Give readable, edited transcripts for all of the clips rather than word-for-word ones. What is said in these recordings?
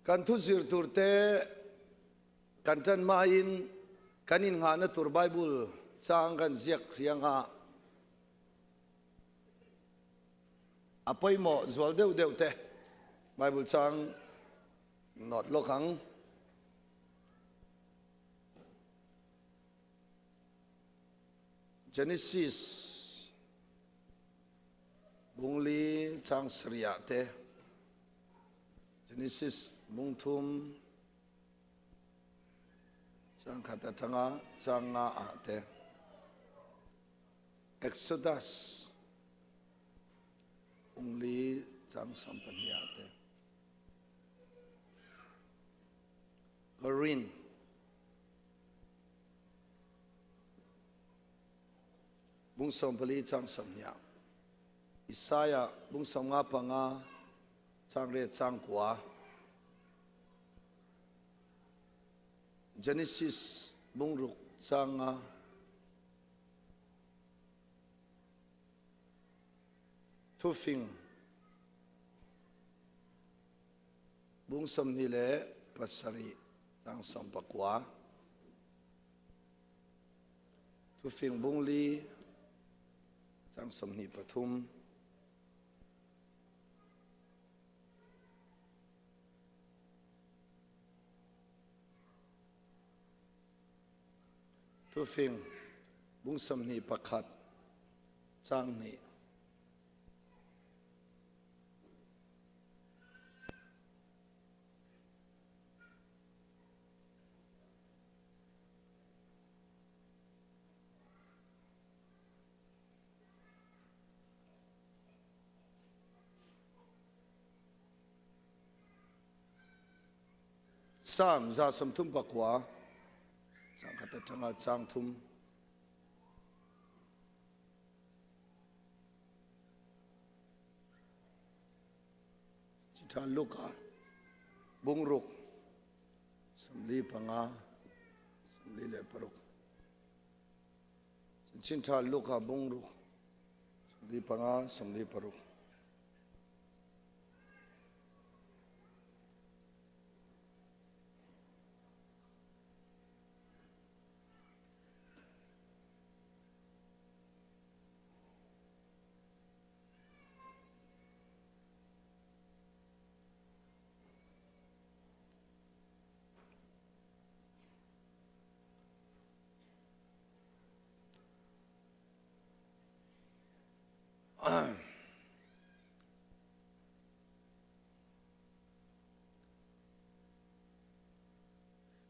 Kan thu zir tur te kan tan hmain kan innghahna tur Bible chang kan ziak hriang a, a pawimawh zual deuh deuh te Bible chang nawt lawk ang. Genesis bungli chang sarih te Genesis bung thum chang khat atanga chang nga ah te Exodus bungli chang 12 ah te Korin Bung 14 chang 20. Isaiah bung 55 chang riat chang kua. Genesis bung ruk chang nga. Thufing bung 27 chang 19. Thufing bung li chang 23. Thufing bung 21 chang hnih. Psalm 139 chang khat atanga chang thum. Chithan Luka bungruk 45, 46. Chanchin Ṭha Luka bung ruk 45, 46.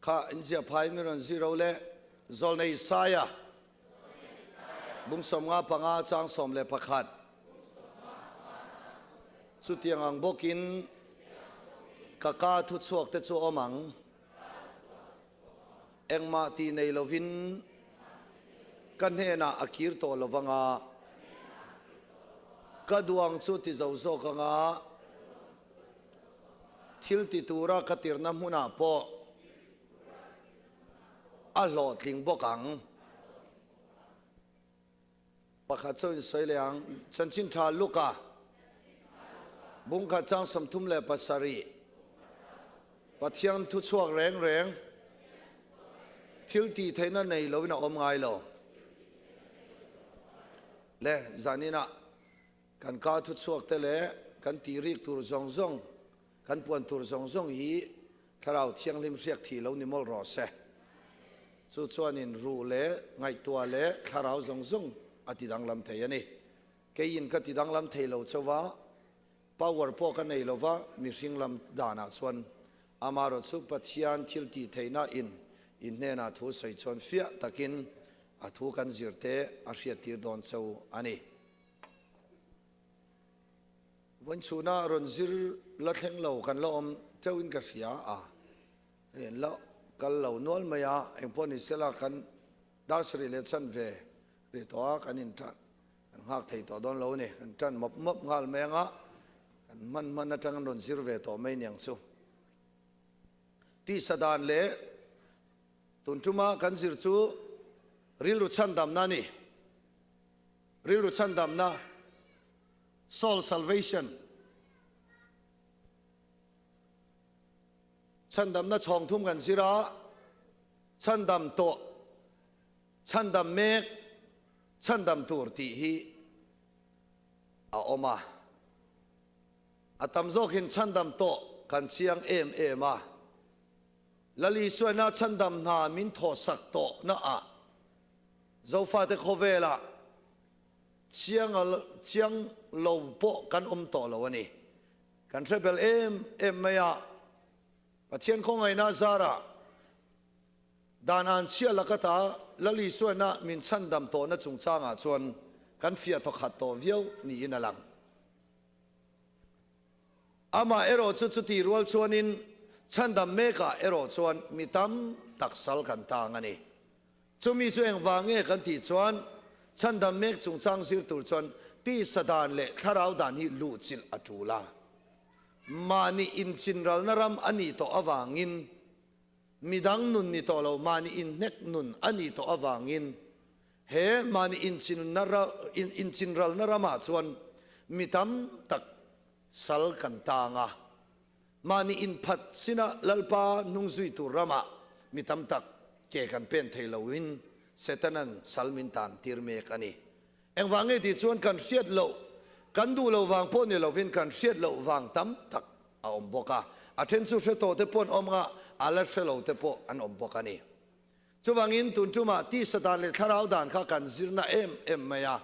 Kha in zia phai mi ron zero le zawlnei Isaiah bung 55 chang 11. Chutiang ang bawkin ka ka thu chhuak te chu awm ang. Engmah ti nei lovin ka hnenah a kir tawh lo vanga, ka duang chu ti zo zawk anga, thil ti tura ka tirna hmunah pawh a hlawhtling bawk ang. Pakhat chu in sawi leh ang. Chanchin Tha Luka bung khat chang 37 Pathian thu chhuak reng reng thil tih theihna nei loin a awm ngai lo. Le zaninah kan ka thu chhuak te leh kan tih rik tur zawng zawng, kan puan tur zawng zawng hi Thlarau Thianghlim hriak thih lo ni mawlh rawh se. Chu chuanin ruh leh ngaihtuah leh thlarau zawng zawng a ti danglam thei a ni. Keiin ka ti danglam thei lo chauh a, power pawh ka nei lo va, mihring lam danah chuan amaherawh chu Pathian thil tih theihna in in hnenah thu sawi chuan fiah takin a thu kan zir te a hriattir dawn chauh a ni. Vawichhuna rawn zir la thleng lo kan la awm teuhin ka hria a, hei an la kal lo nual mai a, engpawh ni sela kan dar sarih leh chan ve rih tawh a, kan in tan kan nghak thei tawh dawn lo a ni, kan tan mawp mawp nghal mai anga kan hman hman atang an rawn zir ve tawh mai niang chu. Tisa dan leh tun tuma kan zir chu rilru chhandamna a ni, rilru chhandamna. Soul salvation. Chhandamna chhawng thum kan zir a, chhandam tawh, chhandam mek, chhandam tur tih hi a awm a. A tam zawkin chhandam tawh kan chiang em em a. Lal Isuaina chhandam hna min thawhsak tawhna ah Zofate khawvelah chiang chiang lo pawh kan awm tawh lo a ni. Kan hre bel em em mai a, Pathian khawngaihna zarah dan an chhia laka ta Lal Isuaina min chhandam tawhna chungchangah chuan kan fiah thawkhat tawh viau niin a lang. Amah erawh chu chutih rual chuanin chhandam mekah erawh chuan mi tam tak sal kan tang a ni. Chumi chu engvang nge kan tih chuan chhandam mek chungchang zir tur chuan tisa dan leh thlarau dan hi luhchilh a tul a. Mahni inchinralna ram a nih tawh avangin midang nun ni tawh lo, mahni inhnek nun a nih tawh avangin He mahni inchinralna ramah chuan mi tam tak sal kan tang a, mahni inphat sina Lalpa hnung zui tur ramah mi tam tak ke kan pen thei loin Setana'n sal min tan tir mek a ni. Engvang nge tih chuan kan hriat loh, kan duh lo vang pawh ni lovin kan hriat loh vang tam tak a awm bawk a, a then chu hre tawh te pawh an awm a, a la hre lo te pawh an awm bawk a ni. Chuvangin tun tumah tisa dan leh thlarau dan kha kan zirna em em mai a,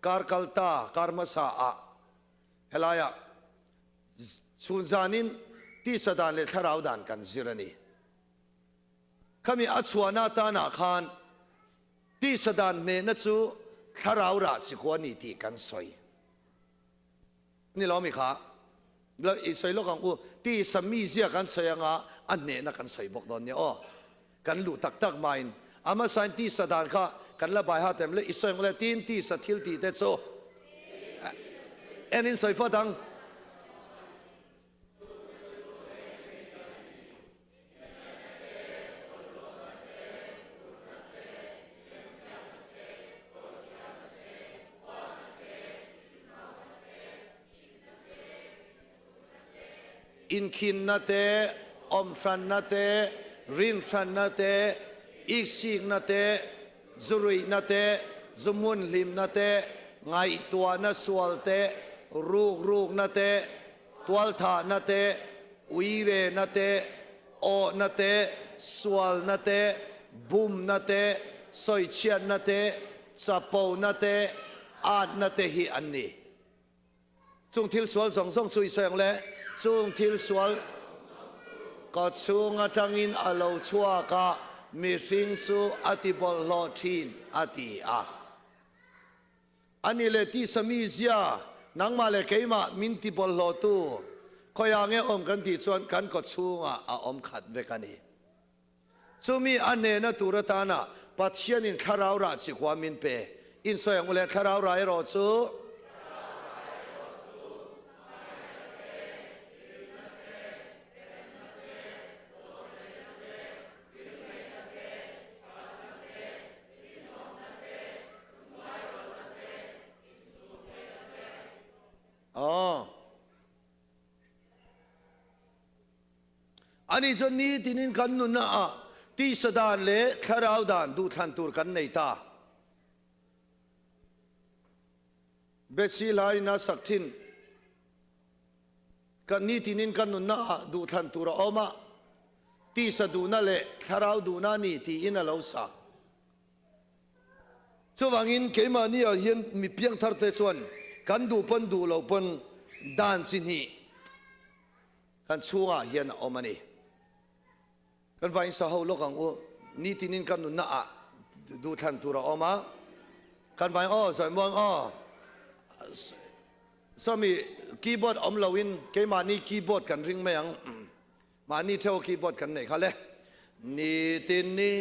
kar kal ta, kar hmasa ah helaiah chhun zanin tisa dan leh thlarau dan kan zir a ni. Khami a chhuahna atanah khan tisa dan hnehna chu thlarau rah chikua ni tih kan sawi. Ni lo mi kha i sawi lawk ang u, tisa mizia kan sawi anga a hnehna kan sawi bawk dawn nia aw. Kan luh tak tak maiin a hmasain tisa dan kha kan la bai hat em le i sawi ang le tin tisa thil tih te chu en in sawi phawt ang. Inkhinna te, awmhranna te, rinhranna te, iksikna te, zuruihna te, zuhmun hlimna te, ngaihtuahna sual te, rukrukna te, Tualthahna te, uirena te, awhna te, sualna te, bumna te, sawichhiatna te, chapona te, atna te hi an ni. Chung thil sual zawng zawng chu i sawi ang le, chung thil sual ka chhung atangin a lo chhuak a, mihring chu a ti bawlhhlawh thin, a ti a. A ni leh tisa mizia, nangmah leh keimah min ti bawlhhlawhtu, khawiah nge awm kan tih chuan kan kaw chhungah a awm khat vek a ni. Chumi a hnehna tur atana Pathianin thlarau rah chi khua min pe. Insawi ang u le, thlarau rah erawh chu. Aw. Ani chuan nitinin kan nunna ah tisa dan leh thlarau dan duhthlan tur kan nei ta. Bethsy hlain a sak thin. Kan nitinin kan nunna ah duhthlan tur a awm a, tisa duhna leh thlarau duhna a ni tiin a lo sa. Chuvangin keimahni ah hian mi piangthar te chuan kan duh pawn duh loh pawn dan chi hnih kan chhungah hian a awm a ni. Kan vain sa ho lawk ang u, nitinin kan nunna ah duhthlan tur a awm a, kan vain aw Zawimuang aw sawmi keyboard awm loin keimahni keyboard kan ring mai ang. Mahni theuh a keyboard kan neih kha le. Nitin ni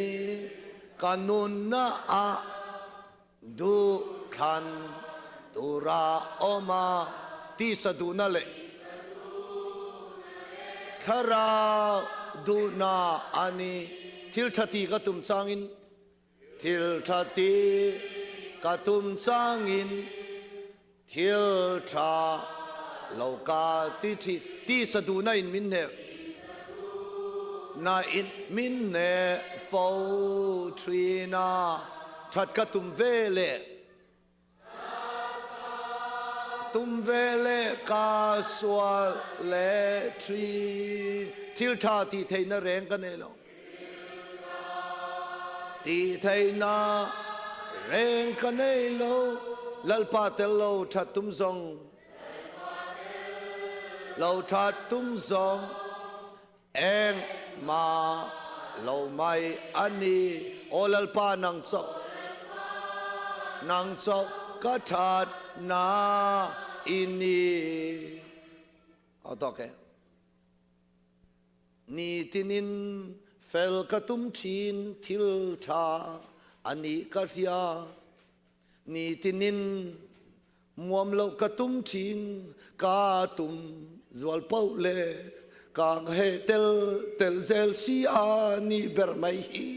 ka nunna ah duhthlan tura awm a, tisa duhna leh thlarau duhna a ni. Thil tha ti ka tum changin, thil tha ti ka tum changin, Thil tha lo ka ti thin. Tisa duhna in min hneh. Na in min hneh fo thin a, that ka tum ve leh tum ve leh ka sual leh thin. Thil tha tih theihna reng ka nei lo. Tih theihna reng ka nei lo. Lalpa tel lo that tum zawng. Lo that tum zawng. Eng mah lo mai a ni. Aw Lalpa nang chauh, nang chauh ka that na i ni. Aw tawk e. Nitinin fel ka tum thin thil tha a nih ka hria. Nitinin Muam loh ka tum thin, ka tum zual poh le ka heh tel tel zel si a nih ber mai hi.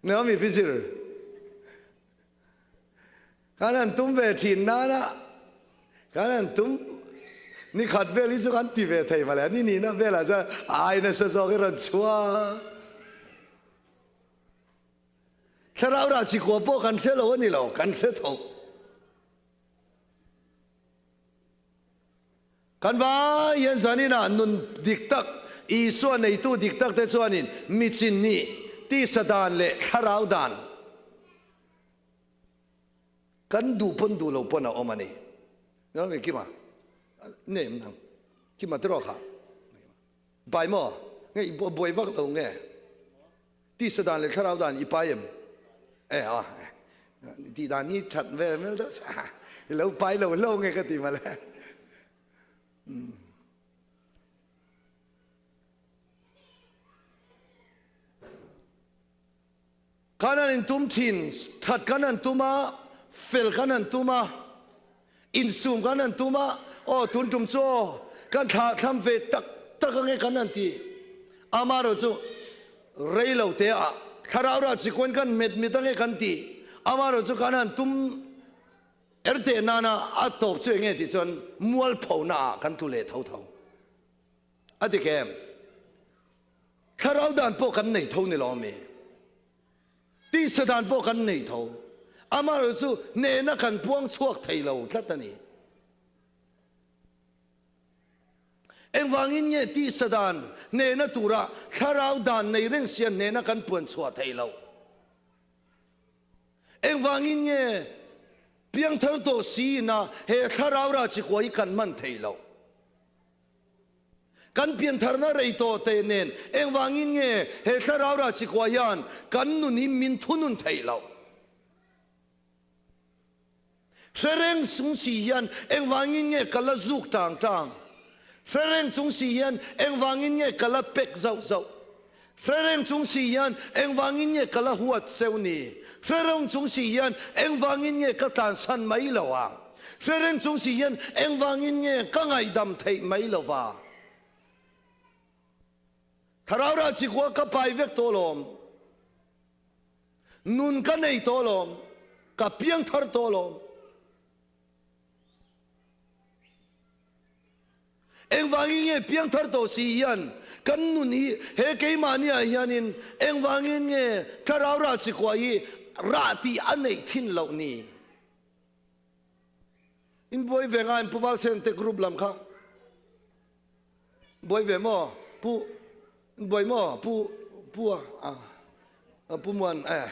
Naomi Pizir, Kan han tum ve thin nana kan han tum ni khat vel hi chu kan ti ve thei mawle ni nihna velah chuan ai nasa zawk i rawn chhuak. Thlarau rah chi kua pawh kan hre lo a ni lo, kan hre tho. Kan vai hian zaninah nun dik tak, Isua neitu dik tak te chuanin mi chin nih, tisa dan leh thlarau dan, Kan duh pawn duh lo pawn a awm a ni. Nang nge Kima? Nge em nang? Kima tiraw kha? Pai maw? Nge i buai vak lo nge? Tisa dan leh thlarau dan i pai em? E a, tih dan hi that vel mel deuh i lo pai lo lo nge ka ti mawle. Kan han intum thin, that kan han tum a, fel kan han tum a, insum kan han tum a, aw tun tum chu aw kan thlah thlam ve tak tak ange kan han ti. Amaherawh chu rei lo te ah thlarau rah chikuan kan hmet mit ange kan ti. Amaherawh chu kan han tum er teh nana a tawp chu enge tih chuan mualphona ah kan tlu leh tho tho. A dik em? Thlarau dan pawh kan nei tho ni lo ami? Tisa dan pawh kan nei tho. Amaherawh chu hnehna kan puang chhuak thei lo tlat a ni. Engvangin nge tisa dan hnehna tura thlarau dan nei reng sia hnehna kan puan chhuah thei loh? Engvangin nge piangthar tawh siina he thlarau rah chikua hi kan hman thei loh? Kan piantharna rei tawh te nen engvangin nge he thlarau rah chikua hian kan nun hi min thunun theih loh? Hre reng chung si hian engvangin nge ka la zuk tang tang? Hre reng chung si hian engvangin nge ka la pek zauh zauh? Hre reng chung si hian engvangin nge ka la huat cheu ni? Hre reng chung si hian engvangin nge ka tlansan mai lo ang? Hre reng chung si hian engvangin nge ka ngaihdam theih mai lo va? Thlarau rah chikua ka pai vek tawh lawm. Nun ka nei tawh lawm. Ka piang thar tawh lawm. Engvangin nge piang thar tawh si hian kan nun hi he keimahniah hianin engvangin nge thlarau rah chikua hi rah tih a neih thin loh ni? In buai ve nga in Pu Valsen te group lam kha buai ve maw Pu in buai maw Pu Pu a Pu Muan eh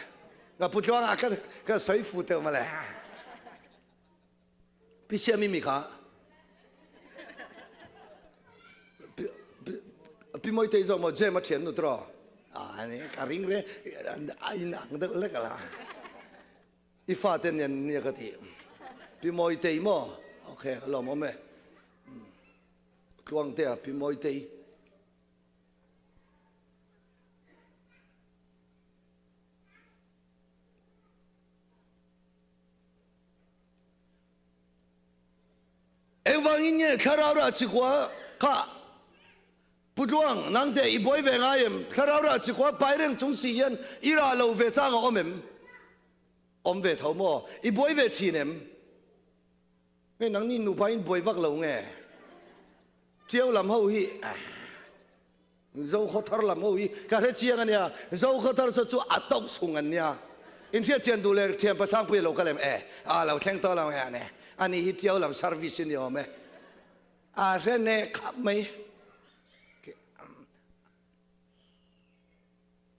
nga Pu Tluang a ka ka sawi fu teuh mawle Pi Siami mi kha Pi Mawitei zawk maw Jem a thian nu tiraw a ni ka ring re a in ang deuh lek ala. I fate nen nia ka ti. Pi Mawitei maw? Ok, ka lawm awm e. Tluangtea Pi Mawitei. Engvangin nge thlarau rah chikua kha Pu Tluang, nang teh i buai ve ngai em? Thlarau rah chikua pai reng chung si hian i rah lo ve chang a awm em? Awm ve tho maw? I buai ve thin em? Nge nangni nupa in buai vak lo nge? Tiau lam ho hi Zokhawthar lam ho hi ka hre chiang a nia. Zokhawthar saw chu a to sung an nia. In hriat chian duh leh thianpa Sangpuia lo kal em? E, a lo thleng tawh lo nge a ne. Ani hi Tiau lam service in ni awm e. A hre neh khap mai.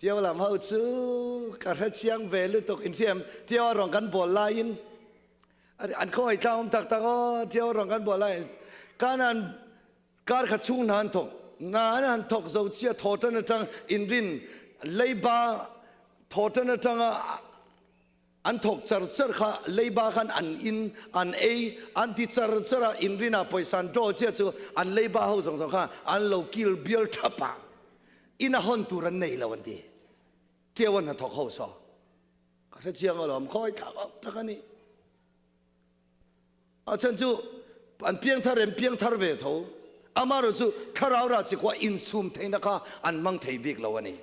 Tiau lam ho chu ka hre chiang ve lutuk in hriam Tiau a rawn kan bawl laiin an khawngaih tlang awm tak tak aw Tiau a rawn kan bawl laiin kan han kar khat chhung hna an thawk hna an han thawk zo chiah thaw tan atang inrin leiba thaw tan atanga An thawk char char kha leiba khan an in, an ei, an ti char char a, inrinah pawisa an draw chiah chu an leiba ho zawng zawng kha an lo kil bial thap a, in a hawn tur an nei lo an ti. Tiau a hnathawk ho saw ka hre chiang alawm, khawi thlak awm tak a ni. A chhan chu an piangthar em piangthar ve tho, amaherawh chu thlarau rah chi khua insum theihna kha an hmang thei bik lo a ni.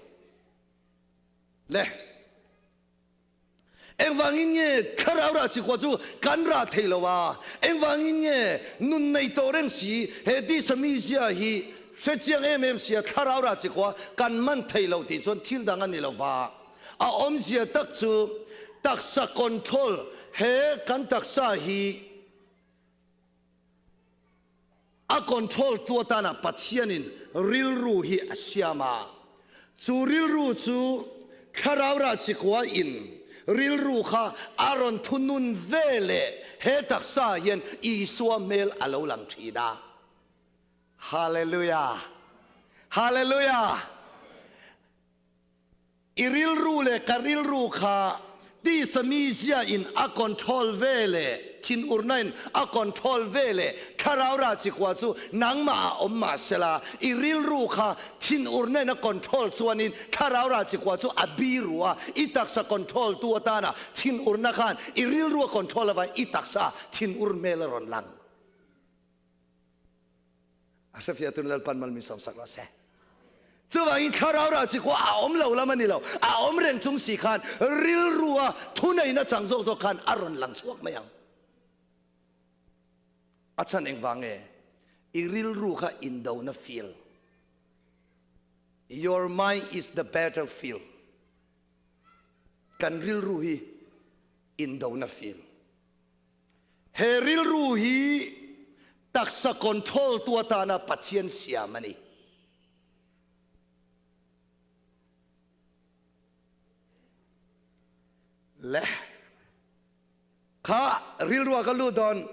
Le. Engvangin nge thlarau rah chikua chu kan rah thei lo a? Engvangin nge nun nei tawh reng si he tisa mizia hi hre chiang em em sia thlarau rah chikua kan man thei lo tih chuan thil dang a ni lo va. A awmzia tak chu taksa control he kan taksa hi A control tu atana Pathianin rilru hi a siam a, chu rilru chu Thlarau rah chikua in rilru kha a rawn thunun ve leh he taksa hian Isua hmel a lo lang thin a. Hallelujah! Hallelujah! I rilru leh ka rilru kha tisa mizia in a control ve leh thinurna in a control ve leh thlarau rah chikua chu nangmah ah awm mah sela i rilru kha thinurna in a control chuanin thlarau rah chikua chu a biru a, i taksa control tu atana thinurna khan i rilru a control avangin i taksa thinur hmel a rawn lang. A hrefiah tun Lalpan mal min sawmsak rawh se. Chuvangin thlarau rah chi kua a awm lo lam a ni lo, a awm reng chung si khan rilrua thuneihna chang zawk zawk khan a rawn lang chhuak mai ang. A chhan engvang nge? I rilru kha indona field. Your mind is the battlefield. Kan rilru hi indona field. He rilru hi taksa control tu atana Pathian siam a ni. Le kha rilrua ka lut dawn,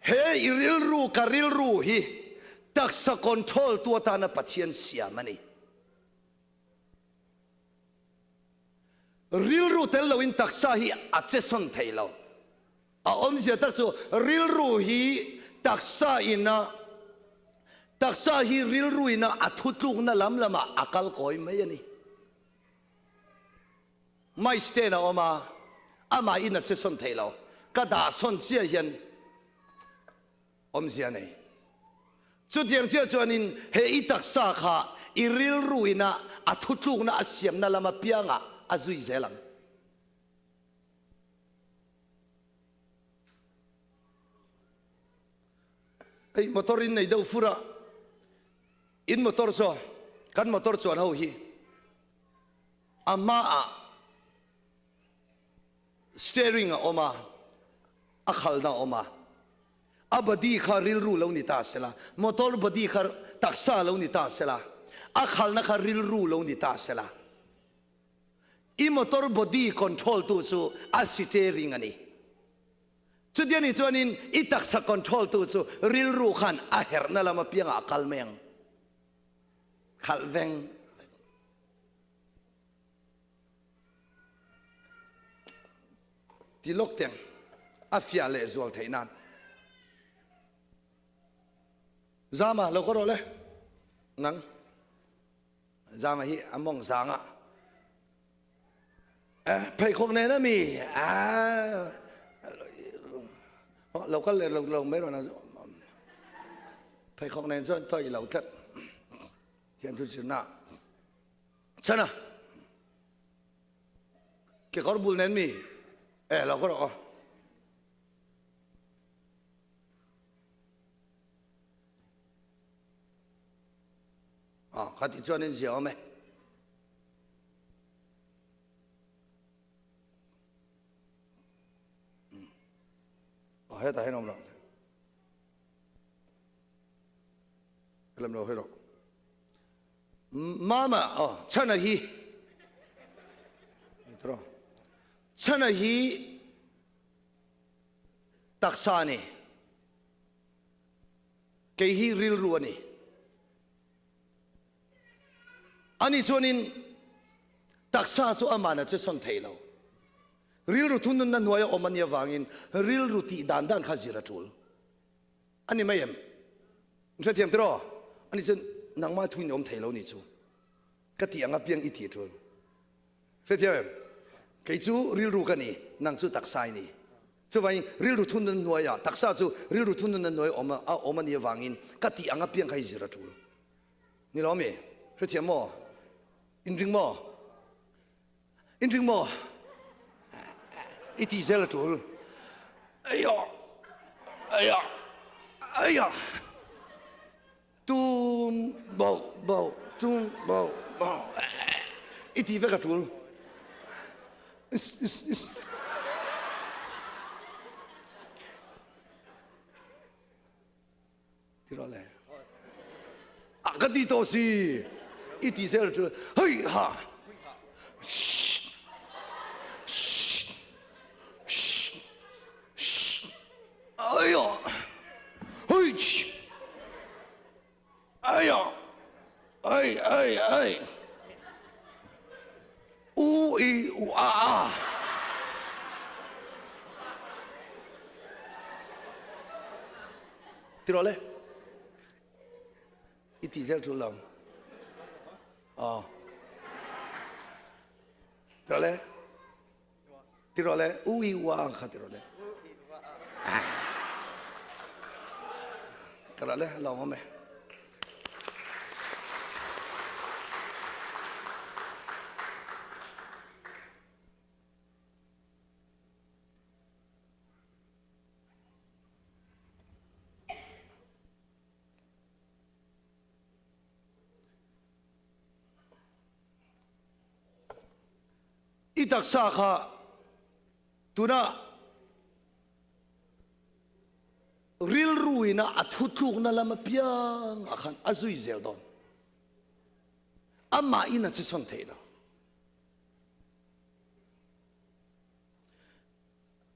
he i rilru ka rilru hi taksa control tu atana Pathian siam a ni. Rilru tel loin taksa hi a che sawn thei lo. A awmzia tak chu rilru hi taksa ina taksa hi rilru ina a thutlukna lam lamah a kal kawi mai a ni. Mic stand a awm a, amah in a che sawn thei lo. Ka dah sawn chiah hian Awmzia nei. Chutiang chiah chuanin he i taksa kha i rilru ina a thutlukna a siamna lam apiangah a zui zel ang. Hei motor in nei deuh fur a, in motor chu kan motor chuan ho hi a hmaah Steering a awm a, a khalna a awm a, a body kha rilru lo ni ta sela, motor body kha taksa lo ni ta sela, a khalna kha rilru lo ni ta sela, i motor body control tu chu a steering a ni. Chutia ni chuanin i taksa control tu chu rilru khan a herhna lam apiangah a kal mai ang. Khalh veng. Ti lawk teng a fiah leh zual theih nan. Zama lo ka rawh le. Nang Zama hi a mawng zang ah eh pheikhawk nen a mi ah lo kal leh lo lo mai rawh na pheikhawk nen chuan toy lo tlat thian thu zirna Chana kekawr bul nen mi eh lo ka rawh aw. Aw, kha ti chuan in zia awm e. Aw, hetah hian awm lo. Lam lo hei rawh. Mama, aw, chhana hi. Chhana hi taksa a ni. Kei hi rilru a ni. Ani chuanin taksa chu aman a che sawn thei lo. Rilru thununna hnuaia awm a nih avangin rilru tih dan dan kha zir a tul. A ni mai em? In hrethiam tiraw? Ani chuan nangmah thuin i awm thei lo ni chu. Ka tih ang apiang i ti tul. Hrethiam em? Kei chu rilru ka ni, nang chu taksa i ni. Chuvangin rilru thunun hnuaiah, taksa chu rilru thunun hnuai awm a awm a nih avangin ka tih ang apiang kha i zir a tul. Ni lo mi? Hrethiam maw? Inring maw? Inring maw? I tih zel a tul. Aiah! Aiah! Aiah! Tum boh boh tum boh boh i ti vek a tul. Ti rawh le. A ka ti tawh si. I ti zel a tul. Hei ha. Shh. Shh. Shh. Shh. Aiah. Huich. Aiah. Ai ai ai. U i u a a. Ti rawh le. I ti zel ṭul lo. Aw. Ti rawh le. Ti rawh le u i ua ang kha ti rawh le. Ti rawh le lawm awm e. I taksa kha tunah rilru ina a thutlukna lam apiang ah khan a zui zel dawn. Amah in a che sawn thei lo.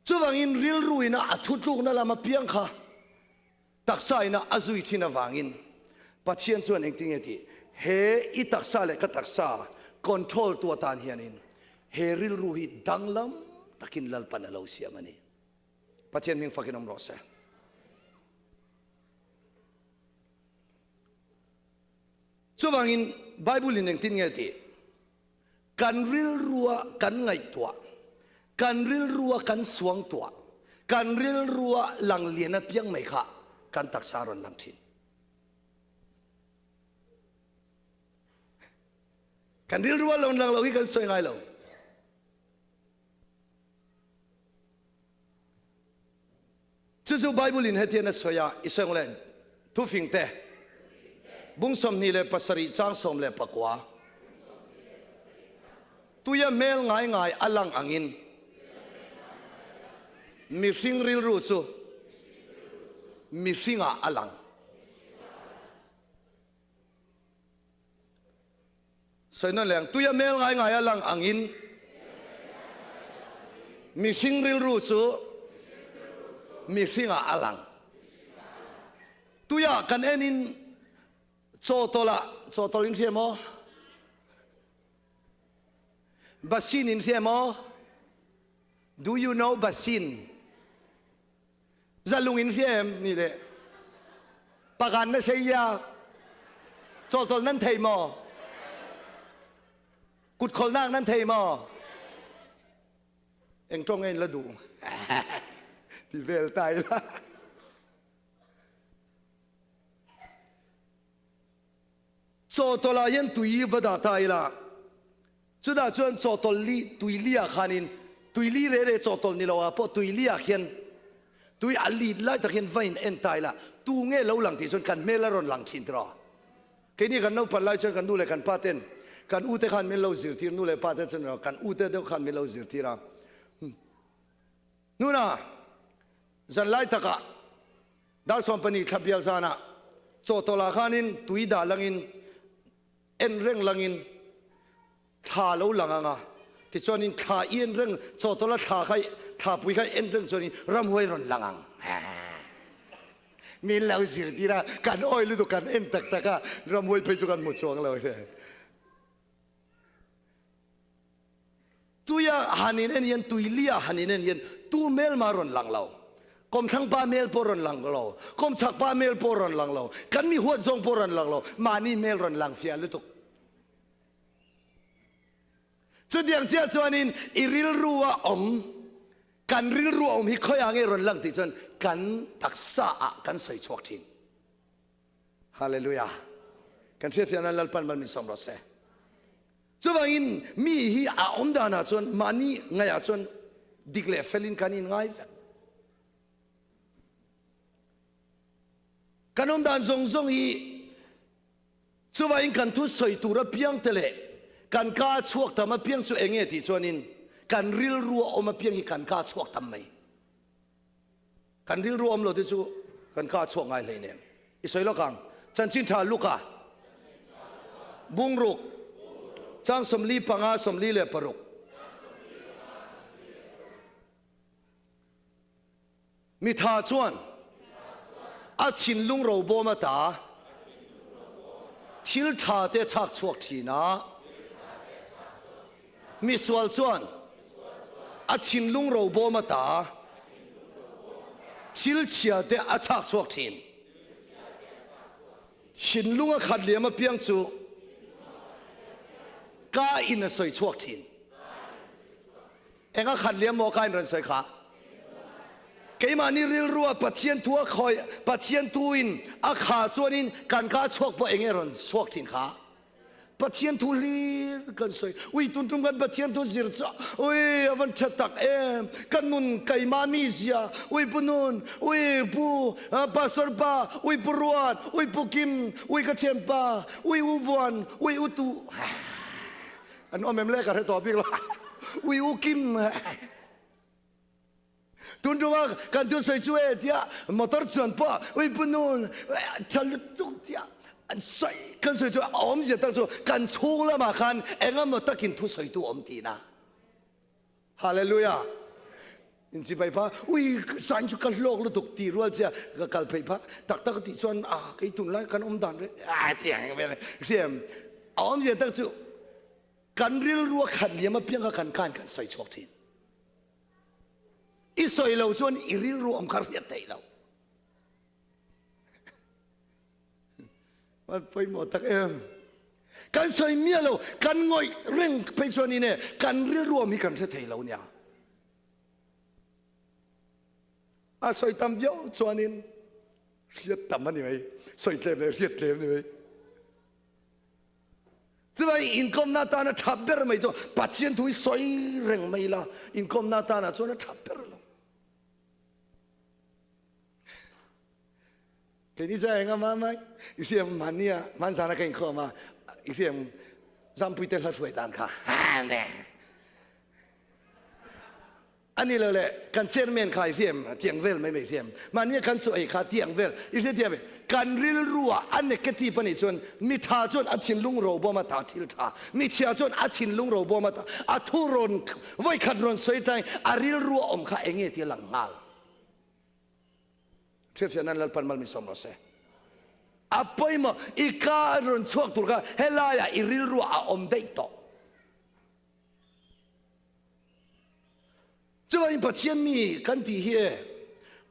Chuvangin rilru ina a thutlukna lam apiang kha Taksa ina a zui thin avangin Pathian chuan engtin nge tih? He i taksa leh ka taksa control tu atan hianin he rilru hi danglam takin Lalpan a lo siam a ni. Pathian hming fakin awm rawh se. Chuvangin Bible in engtin nge tih? Kan rilrua kan ngaihtuah, kan rilrua kan suangtuah, kan rilrua lang lian apiang mai kha kan taksa a rawn lang thin. Kan rilrua lo lang lo hi kan sawi ngai lo. Chu chu Bible in hetian a sawi a, i sawi ang le, Thufing te, bung 27 chang 19, Tuia hmel ngai ngai a lang angin mihring rilru chu mihringah a lang. Sawi nawn leh ang, Tuia hmel ngai ngai a lang angin mihring rilru chu mihringah a lang. Tuia kan enin chawhtawlh ah, chawhtawlh in hria maw? Basin in hria maw? Do you know basin? Zalung in hria em ni le pagan na sei ya chawltawl nan thei maw kut kholnak nan thei maw eng tong in la duh ti vel tai la Chawhtawlh ah hian tui va dah ta ila, chutah chuan chawhtawlh li tui li ah khanin tui li re re chawhtawlh ni lo ah pawh tui li ah khian tui a lit lai tak hian va in en ta ila, tu nge lo lang tih chuan kan hmel a rawn lang thin tiraw? Keini kan naupan lai chuan kan nu leh kan pa ten kan u te khan min lo zirtir, nu leh pa te chuan kan u te deuh khan min lo zirtir a. Nuna zan lai takah dar 12 thla bial zanah chawhtawlh ah khanin tui dah langin en reng langin thla lo lang ang a, tichuanin thla i en reng, chawhtawlha thla kha thlapui kha en reng chuanin ramhuai rawn lang ang. Min lo zirtir a, kan awi lutuk kan en tak tak a, ramhuai phei chu kan hmu chuang lo hle. Tuia han in en hian, tuilia han in en hian tu hmel mah rawn lang lo. Kawmthlang pa hmel pawh rawn lang lo, kawmchhak pa hmel pawh rawn lang lo, kan mi huat zawng pawh rawn lang lo, mahni hmel rawn lang fiah lutuk. Chutiang chiah chuanin i rilru a awm, kan rilru a awm hi khawiah nge rawn lang tih chuan kan taksa ah kan sawi chhuak thin. Hallelujah! Kan hriatfiah nan Lalpan mal min sawm rawh se. Chuvangin mi hi a awm danah chuan mahni ngaihah chuan dik leh felin kan inngai vek. Kan awm dan zawng zawng hi chuvangin kan thu sawi tur apiang te leh kan ka a chhuak tam apiang chu eng nge tih chuanin kan rilru a awm apiang hi kan ka a chhuak tam mai. Kan rilru awm lo te chu kan ka chhuak ngai hlei nen. I sawi lawk ang. Chanchin tha Luka bungruk chang 45 46. Mitha chuan a thinlung robawm ata thil tha te chhak chhuak thin a. Misual chuan a thinlung robawm ata thil chhia te a chhak chhuak thin. Thinlung a khat liam apiang chu ka in a sawi chhuak thin. Eng a khat liam maw ka in rawn sawi kha? Keimahni rilrua Pathian thu a khawi, Pathian thu in a kha chuanin kan ka chhuak pawh eng nge rawn chhuak thin kha? Pathian thu hlir kan sawi. Ui tun tum kan Pathian thu zir chu ui a van tha tak em. Ka nun keimah mi zia ui pu nun ui pu pastor pa ui pu ruat ui pu kim ui ka thian pa ui u vuan ui u tu an awm em le ka hre tawh bik lo ui u kim Tun ṭuma kan thusawi chu e tia motor chuan pawh uipu nu tha lutuk tia an sawi kan sawi chu a awmzia tak chu kan chhung lamah khan engemaw takin thusawitu awm tihna. Hallelujah! Inchibai pha ui sain chu ka hlawk lutuk tih rual chia ka kal phei pha tak tak tih chuan a kei tunlai kan awm dan reng a chiang vel hriam a awmzia tak chu kan rilru a khat liam apiang kha kan khan kan sawi chhuak thin. I sawi lo chuan i rilru awm kha hriat theih lo. Van pawimawh tak em. Kan sawi miah lo, kan ngawih reng phei chuan in e kan rilru awm hi kan hre thei lo nia. A sawi tam viau chuanin hriat tam a ni mai. Sawi tlem leh hriat tlem ni mai. Chuvangin inkawmna atana tha ber mai chu Pathian thu hi sawi reng mai ila, inkawmna atana chuan a tha ber lo. Keini chuan eng ama mai, i hriam mahnia hmanzana ka inkhawm a, i hriam Zampuite hla hruai dan kha. A ni lo le, kan chairman kha i hriam tiang vel mai mai hriam. Mahnia kan chaw ei kha tiang vel i hre thiam em? Kan rilru ah a negative a nih chuan mi tha chuan a thinlung ro bawm a ta thil tha, mi chhia chuan a thinlung ro bawm a ta a thu rawn vawikhat rawn sawi tain a rilru a awm kha eng nge tih a lang nghal. Hriatfiah nan Lalpan mal min sawm rawh se. A pawimawh i ka rawn chhuak tur kha helaiah i rilru ah a awm daih tawh. Chuvangin Pathian mi kan tih hi e,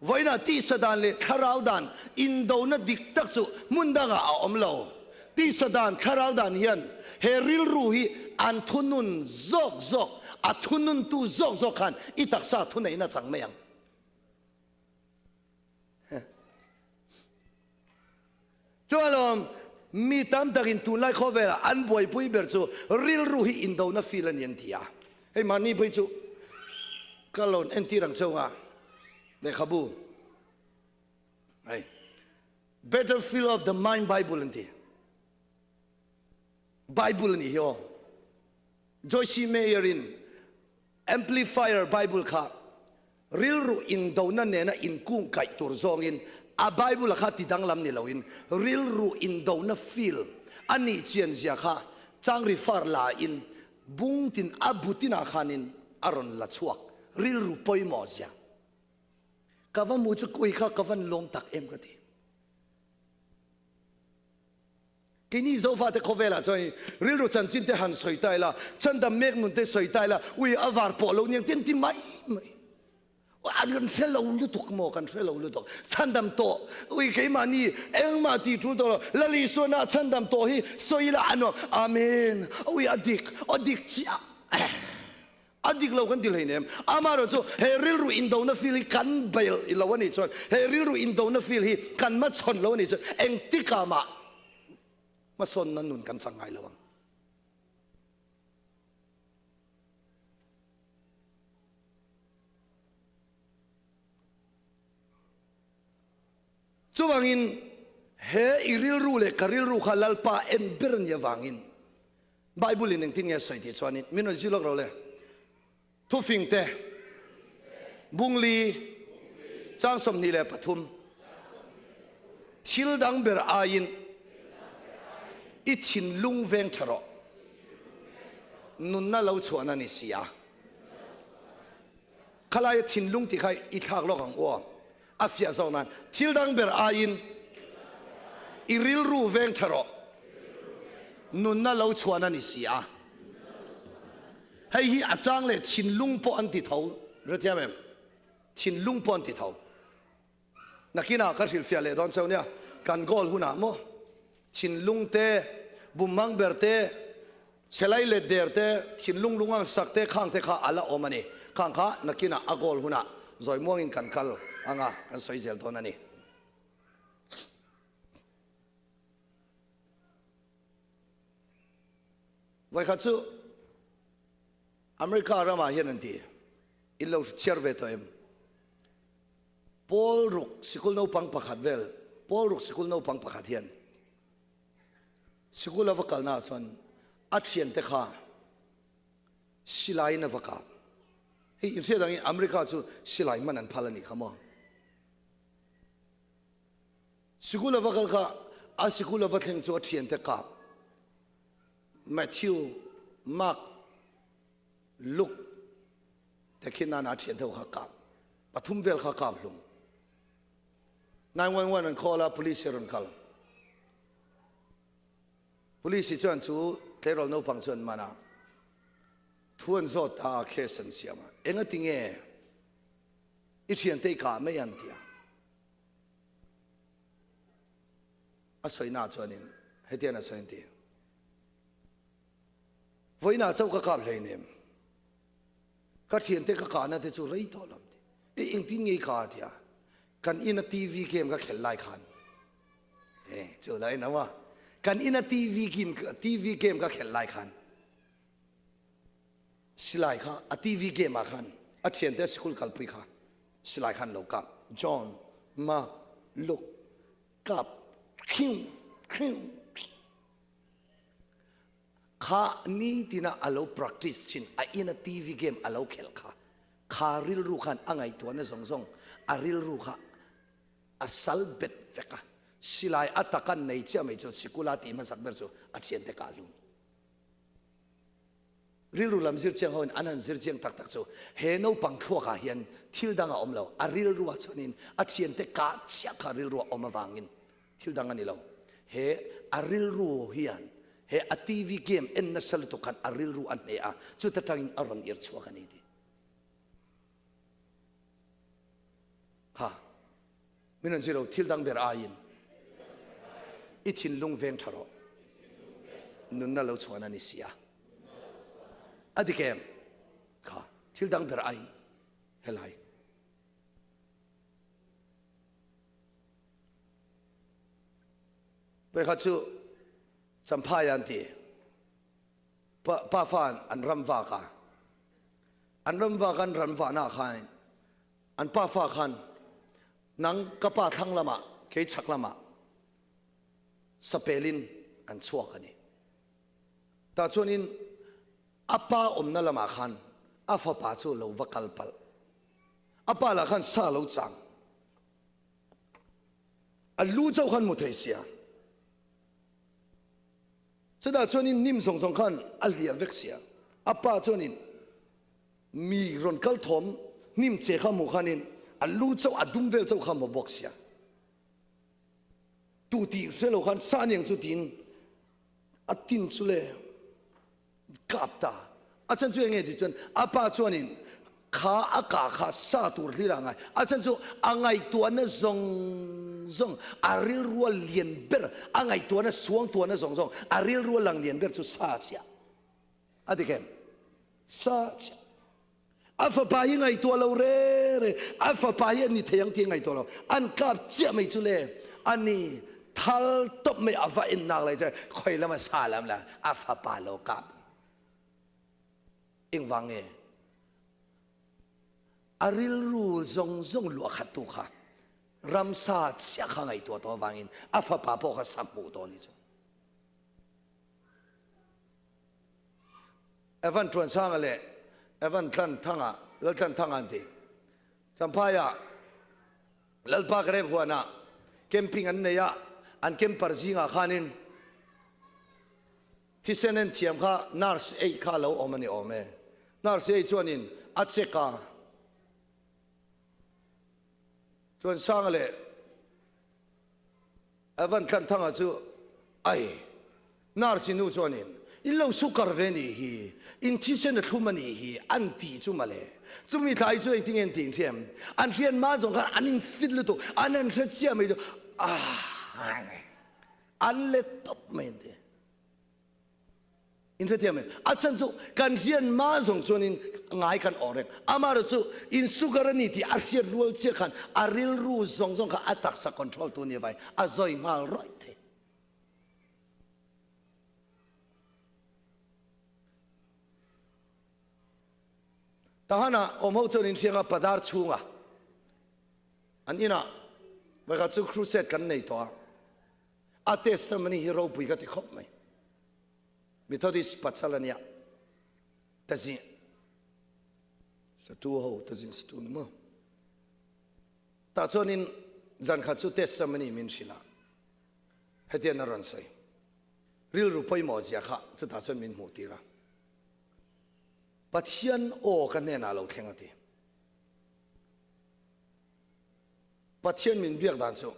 vawiinah tisa dan leh thlarau dan indona dik tak chu hmun dangah a awm lo. Tisa dan, thlarau dan hian he rilru hi an thunun zawk zawk, a thununtu zawk zawk khan i taksa thuneihna chang mai ang. Chuan alawm, mi tam takin tunlai khawvelah an buaipui ber chu rilru hi indona feel a ni an ti a. Hei mahni phei chu ka lo entir ang cheu nga lehkhabu hei Battlefield of the Mind Bible an ti. Bible a nih hi aw. Joyce Meyer in Amplifier Bible kha rilru indona nena inkungkaih tur zawngin a Bible a kha ti danglam ni loin rilru indona feel a nih chian zia kha chang refer la in bung tin a bu tinah khanin a rawn la chhuak rilru pawimawh zia. Ka va hmu chu kui kha ka van lawm tak em ka ti. Keini Zofate khawvelah chuan rilru chanchin te han sawi ta ila, chhandam mek nun te sawi ta ila, ui a var pawh lo niang ten ti mai mai. An kan hre lo lutuk maw, kan hre lo lutuk. Chhandam tawh, ui keimahni engmah tih tul tawh lo, Lal Isuana chhandam tawh hi sawi ila a nuam. Amen, ui a dik, a dik chiah. A dik lo kan ti hleinem. Amaherawh chu he rilru indona feel hi kan bail lo a nih chuan, he rilru indona feel hi kan hmachhawn lo a nih chuan engtikah mah hmasawnna nun kan chang ngai lo ang. Chuvangin he i rilru leh ka rilru kha Lalpa en ber a nih avangin Bible in engtin nge a sawi tih chuanin min rawn zir lawk ro le. Thufing te, Bungli, chang 23, Thil dang ber aiin i thinlung veng tha rawh, nunna lo chhuahna ni si a. Khalaia thinlung tih kha i thlak lawk ang u aw. A fiah zawk nan, thil dang ber aiin i rilru veng tha rawh, nunna lo chhuan a ni si a. Hei hi a chang leh thinlung pawh an ti tho, hrethiam em? Thinlung pawh an ti tho. Nakinah ka hrilhfiah leh dawn cheu nia, kan goal hunah maw Thinlung te, bumhmang ber te, chhelai let der te, thinlung lungang sak te khang te kha a la awm a ni. Khang kha nakinah a goal hunah zawi muangin kan kal anga kan sawi zel dawn a ni. Vawikhat chu America ramah hian an ti, in lo chhiar ve tawh em? Pawl ruk sikul naupang pakhat vel, pawl ruk sikul naupang pakhat hian sikul a va kalna ah chuan a thiante kha silai in a va kap. Hei inhriat angin America chu silai hman an phal a nih kha maw. Sikul a va kal kha a sikul a va thleng chu a thiante kap Matthew, Mark, Luke te khi nana thian deuh kha kap pathum vel kha kap hlum 911 an call a police hi rawn kal police hi chuan chu tleirawl naupang chu an man a thu an zawt ta a case an siam a engati nge i thiante i kah mai an tia a sawina chuanin hetian a sawi an ti Vawiinah chauh ka kap hleinem. Ka thiante ka kahna te chu rei tawh lo ti. E engtin nge i kah a tia. Kan ina TV game ka khelh lai khan. E chu la en a. Kan ina TV game TV game ka khelh lai khan. Silai kha a TV game ah khan a thiante sikul kalpui kha silai khan lo kap. John, Mark, Luke kap khiu khiu. Kha nitina a lo practice thin, a ina TV game a lo khelh kha, kha rilru khan a ngaihtuahna zawng zawng a rilru kha a sal bet vek a, silai a takan nei chiah mai chu sikula tih hmasak ber chu a thiante kah hlum. Rilru lam zir chiang hoin an han zir chiang tak tak chu he naupang thluak ah hian thil dang a awm lo, a rilru ah chuanin a thiante kah chiah kha rilru a awm avangin Thil dang a ni lo. He a rilru hian he a TV game en nasa lutuk khan a rilru a hneh a, chuta tangin a rawn ir chhuak a ni ti. Ha, min rawn zir lo, thil dang ber aiin i thinlung veng tha rawh. Nunna lo chhuan a ni si a. A dik em? Kha, thil dang ber aiin helai. Vawikhat chu Champhai an ti. Pafa an ram vak a. An ram vak an ram vahna khan an pafa khan nang ka pa thlang lamah kei chhak lamah sapelin an chhuak a ni. Tah chuanin a pa awmna lamah khan a fapa chu lo va kal palh. A pa lah khan sa lo chang. A lu chauh khan mu thei sia. Chutah chuanin hnim zawng zawng khan a hliah vek sia. A pa chuanin mi rawn kal thawm hnim che kha hmuh khanin a lu chauh a dum vel chauh kha hmu bawk sia. Tu tih hre lo khan sa aniang chu tiin a tin chu le kap ta. A chhan chu enge tih chuan a pa chuanin kha a ka kha sa tur hlir a ngai. A chhan chu a ngaihtuahna zawng zawng a rilrua lian ber, a ngaihtuahna suangtuahna zawng zawng a rilrua lang lian ber chu sa chiah. A dik em? Sa chiah. A fapa hi ngaihtuah lo re re, a fapa hi a ni thei ang tih a ngaihtuah lo. An kap chiah mai chu le, a ni thal tawp mai a va en nak lai chuan khawi lama sa lam la a fapa lo kap. Engvang nge? A rilru zawng zawng luah khat tu kha ramsa chiah kha ngaihtuah tawh avangin a fapa pawh kha sa hmuh tawh a ni chu. Evan Tuansanga leh Evan Tlanthanga, Laltlanthanga an ti. Champhaiah Lalpa Karek huanah camping an nei a, an camper zingah khanin thisen en thiam kha nurse ei kha a lo awm a ni awm e. Nurse ei chuanin a check a, Tuansanga leh Evan Tlanthanga chu, Ai, Nurse nu chuanin, In lo sukar ve nih hi, in thisen a thlum a nih hi, an tih chu mawle. Chumi thlai chu engtin nge an tih hriam? An hriat hma zawng khan an infit lutuk, an han hre chiah mai chu, aah, an let tawp mai an ti. In hrethiam em? A chhan chu kan hriat hma zawng chuanin ngai kan awh reng. Amaherawh chu in sugar a ni tih a hriat rual chiah khan a rilru zawng zawng kha a taksa control tu nia vai a zawi nghal rawih thei. Tahan-ah awm ho chuan in hrianga padar chhunga an inah vawikhat chu crusade kan nei tawh a. A testimony hi ropui ka ti khawp mai. Methodist pasal a nia. Tazin satu ho tazin satu ni maw. Tah chuanin zan khat chu testimony min hrilh a. Hetian a rawn sawi. Rilru pawimawh zia kha chutah chuan min hmuh tir a. Pathian aw ka hnenah lo thleng a ti. Pathian min biak dan chu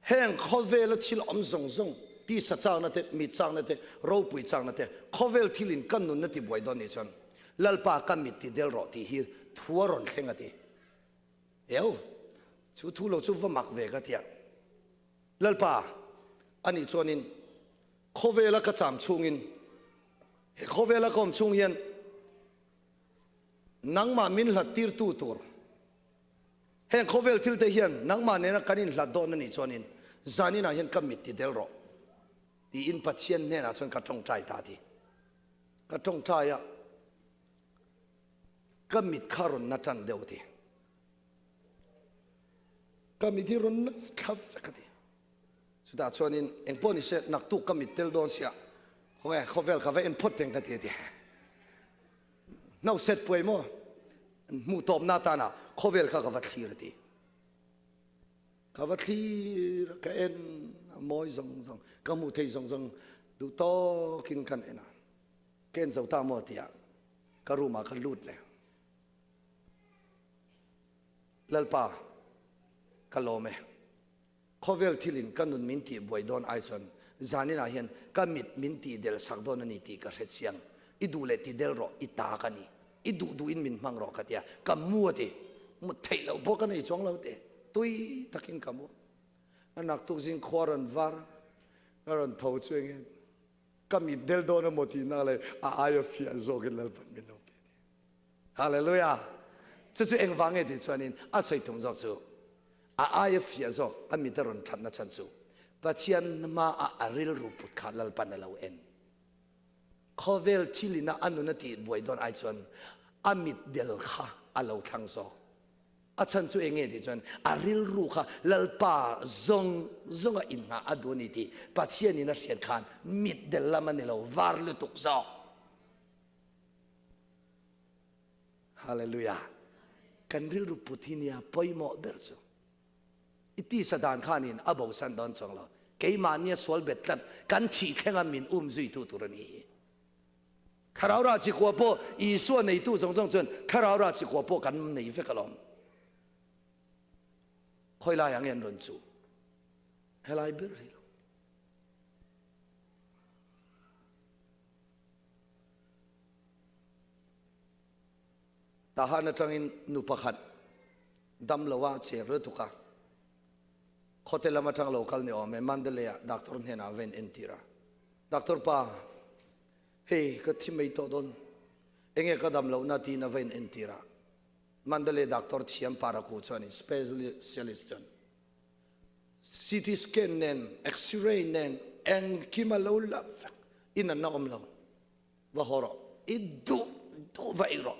heng khawvela thil awm zawng zawng, tisa chakna te, mit chakna te, ropui chakna te, khawvel thilin ka nunna ti buai dawn nih chuan Lalpa ka mit ti del rawh tih hi thu a rawn thleng a ti. Eo, chu thu lo chu va mak ve ka tia. Lalpa, anih chuanin khawvela ka cham chhungin, he khawvela ka awm chhung hian nangmah min hlat tirtu tur, Heng khawvel thil te hian nangmah nena kan inhlat dawn a nih chuanin zaninah hian ka mit ti del rawh tiin Pathian hnenah chuan ka tawngtai ta ti. Ka tawngtai a, ka mit kha rawn na tan deuh ti. Ka mit hi rawn na thla vek a ti. Chutah chuanin engpawh ni se naktuk ka mit tel dawn sia, khawnge khawvel ka va en phawt teng ka ti a ti. Hnoset puai maw hmuh tawpna atana khawvel kha ka va thlir a ti. Ka va thlir a, ka en a mawi zawng zawng, ka hmuh thei zawng zawng duh tawkin kan en a. Ka en zo ta maw tiah ka room ah ka lut leh. Lalpa ka lawm e. Khawvel thilin ka nun min tih buai dawn ai chuan zaninah hian ka mit min tih del sak dawn a ni tih ka hre chiang. I duh leh ti del rawh, i ta ka ni. I duh duhin min hmang rawh ka ti a, ka mu a ti. Mut theih loh pawh ka nei chuang lo te, tui takin ka mu. A naktuk zing khua rawn var, ka rawn tho chu enge ka mit del dawn emaw tih nak leh a aia fiah zawkin Lalpan min lo pe a ni. Hallelujah! Chu chu engvang nge tih chuanin a sawi tum zawk chu a aia fiah zawk a mit a rawn thatna chhan chu Pathian hmaah a rilru put kha Lalpan a lo en. Khawvel thilina a nun a tih buai dawn ai chuan a mit del kha a lo thlang zawk. A chhan chu eng nge tih chuan a rilru kha Lalpa zawng zawnga innghah a duh a ni tih Pathianin a hriat khan mitdel lam a ni lo, var lutuk zawk. Hallelujah! Kan rilru put hi nia pawimawh ber chu. I tisa dan khanin a bosan dawn chuang lo. Keimahnia sual bet tlat kan thih thlenga min um zuitu tur a ni hi. Thlarau rah chi kua pawh Isua neitu zawng zawng chuan thlarau rah chi kua pawh kan nei vek alawm. Khawi laiah nge an rawn chuh? Helai ber hi lo. Tahan atangin nu pakhat dam lo a cher lutuk a, khawte lam atang lo kal ni awm e, Mandalay ah doctor hnenah a va in entir a. Doctor pa, hei ka thi mai tawh dawn, enge ka dam lohna tiin a va in entir a. Mandalay doctor thiam Paraku chuanin specialist chuan CT scan nen, X-ray nen engkim a lo la vek, i natna awm lo, va haw rawh, i duh duh va ei rawh,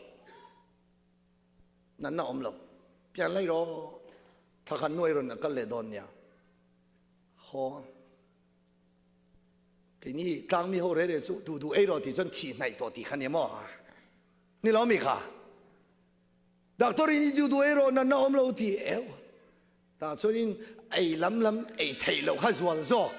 natna awm lo, pian lai rawh, thla khat hnuai rawn kal leh dawn nia, haw. Keini tlangmi ho rere chu duh duh ei rawh tih chuan thih hnaih tawh tih kha ni maw? Ni lo mi kha? Doctor in i duh duh ei rawh natna awm lo ti eu. Tah chuan in ei lam lam ei theih loh kha zual zawk.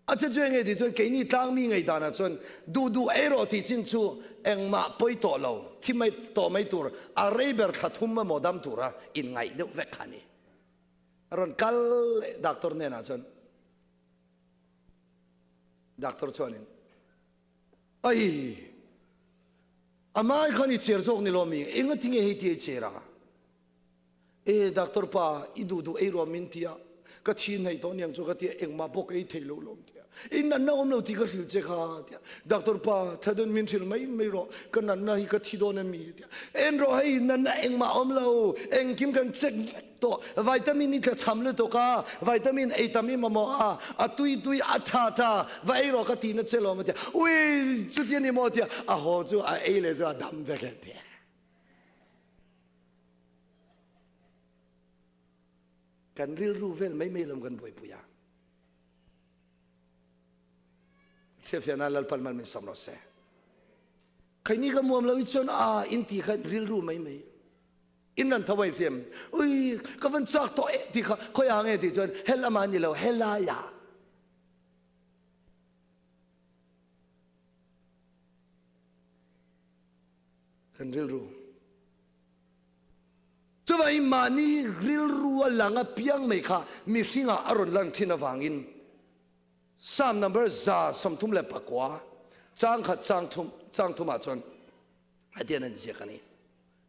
A che chu enge tih chuan keini tlangmi ngaihdanah chuan duh duh ei rawh tih chin chu engmah pawi tawh lo, thi mai tawh mai tur, a rei ber thla thum emaw dam tura inngaih deuh vek kha a ni. A rawn kal leh doctor hnenah chuan doctor chuanin ai amai khan i cher zawk ni lo mi enga tinge hei ti i cher a e doctor pa i duh duh ei ruam min tia ka thi nei tawh niang chu ka tia engmah pawh ka ei thei lo lawm tia i natna awm lo tih ka hrilh che kha tia doctor pa thadun min hrilh mai mai rawh ka natna hi ka thi dawn em mi tia en rawh hei natna engmah awm lo engkim kan check vek Tawh vitamin i tlachham lutuk a, vitamin ei tam i mamawh a, a tui tui a tha tha, va ei rawh ka tihna che lawm a tia, ui chuti a ni maw tia, a haw chu a ei leh chu a dam vek e tia. Kan rilru vel mai mai lam kan buaipui a. Hriatfiahna Lalpan mal min sawm rawh se. Khaini ka muam lo i chuan a in ti kha rilru mai mai. In ran tho mai fiam. Ui, ka van chak tawh e ti kha khawi ah nge ti chuan he lamah ni lo he laiah. Kan rilru. Chuvangin mahni rilru a lang apiang mai kha mihringah a rawn lan thin avangin Psalm number 139 chang khat chang thum chang thumah chuan hetian an ziak a ni.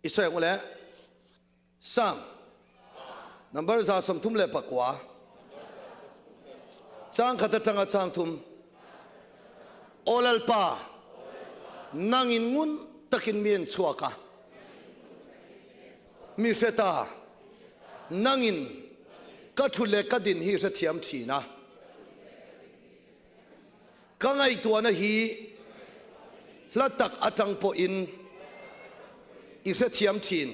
I sawi ang u le. Psalm number 139 chang khat atanga chang thum Aw Lalpa, nangin ngun takin mi en chhuak a, mi hre ta, nangin ka thu leh ka din hi hrethiam thin a. Ka ngaihtuahna hi hla tak atang pawhin i hrethiam thin.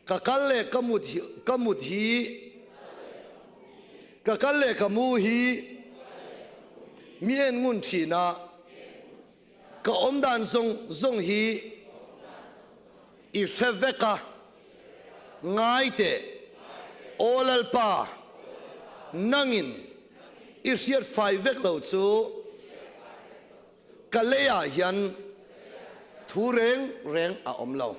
Ka kal leh ka mut hi, ka mut hi, ka kal leh ka mu hi mi en ngun thin a, ka awmdan zawng zawng hi i hre vek a. Ngai teh, Aw Lalpa, nangin i hriat fai vek lo chu ka leiah hian thu reng reng a awm lo.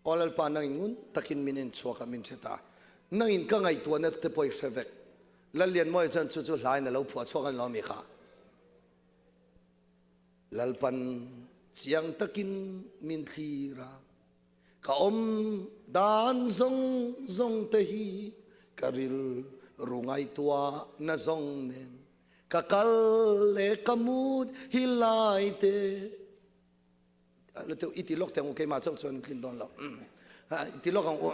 Aw Lalpa, nangin ngun takin min en chhuak a, min hre ta. Nangin ka ngaihtuahna te pawh i hre vek. Lallianmawia chuan chu chu hlain a lo phuah chhuak a ni lo mi kha? Lalpan chiang takin min thlir a, ka awm dan zawng zawng te hi ka rilru ngaihtuahna zawng nen ka kal leh ka mut hi lai te. I ti lawk teh ang u, keimah chauh chuan tlin dawn lo. I ti lawk ang u.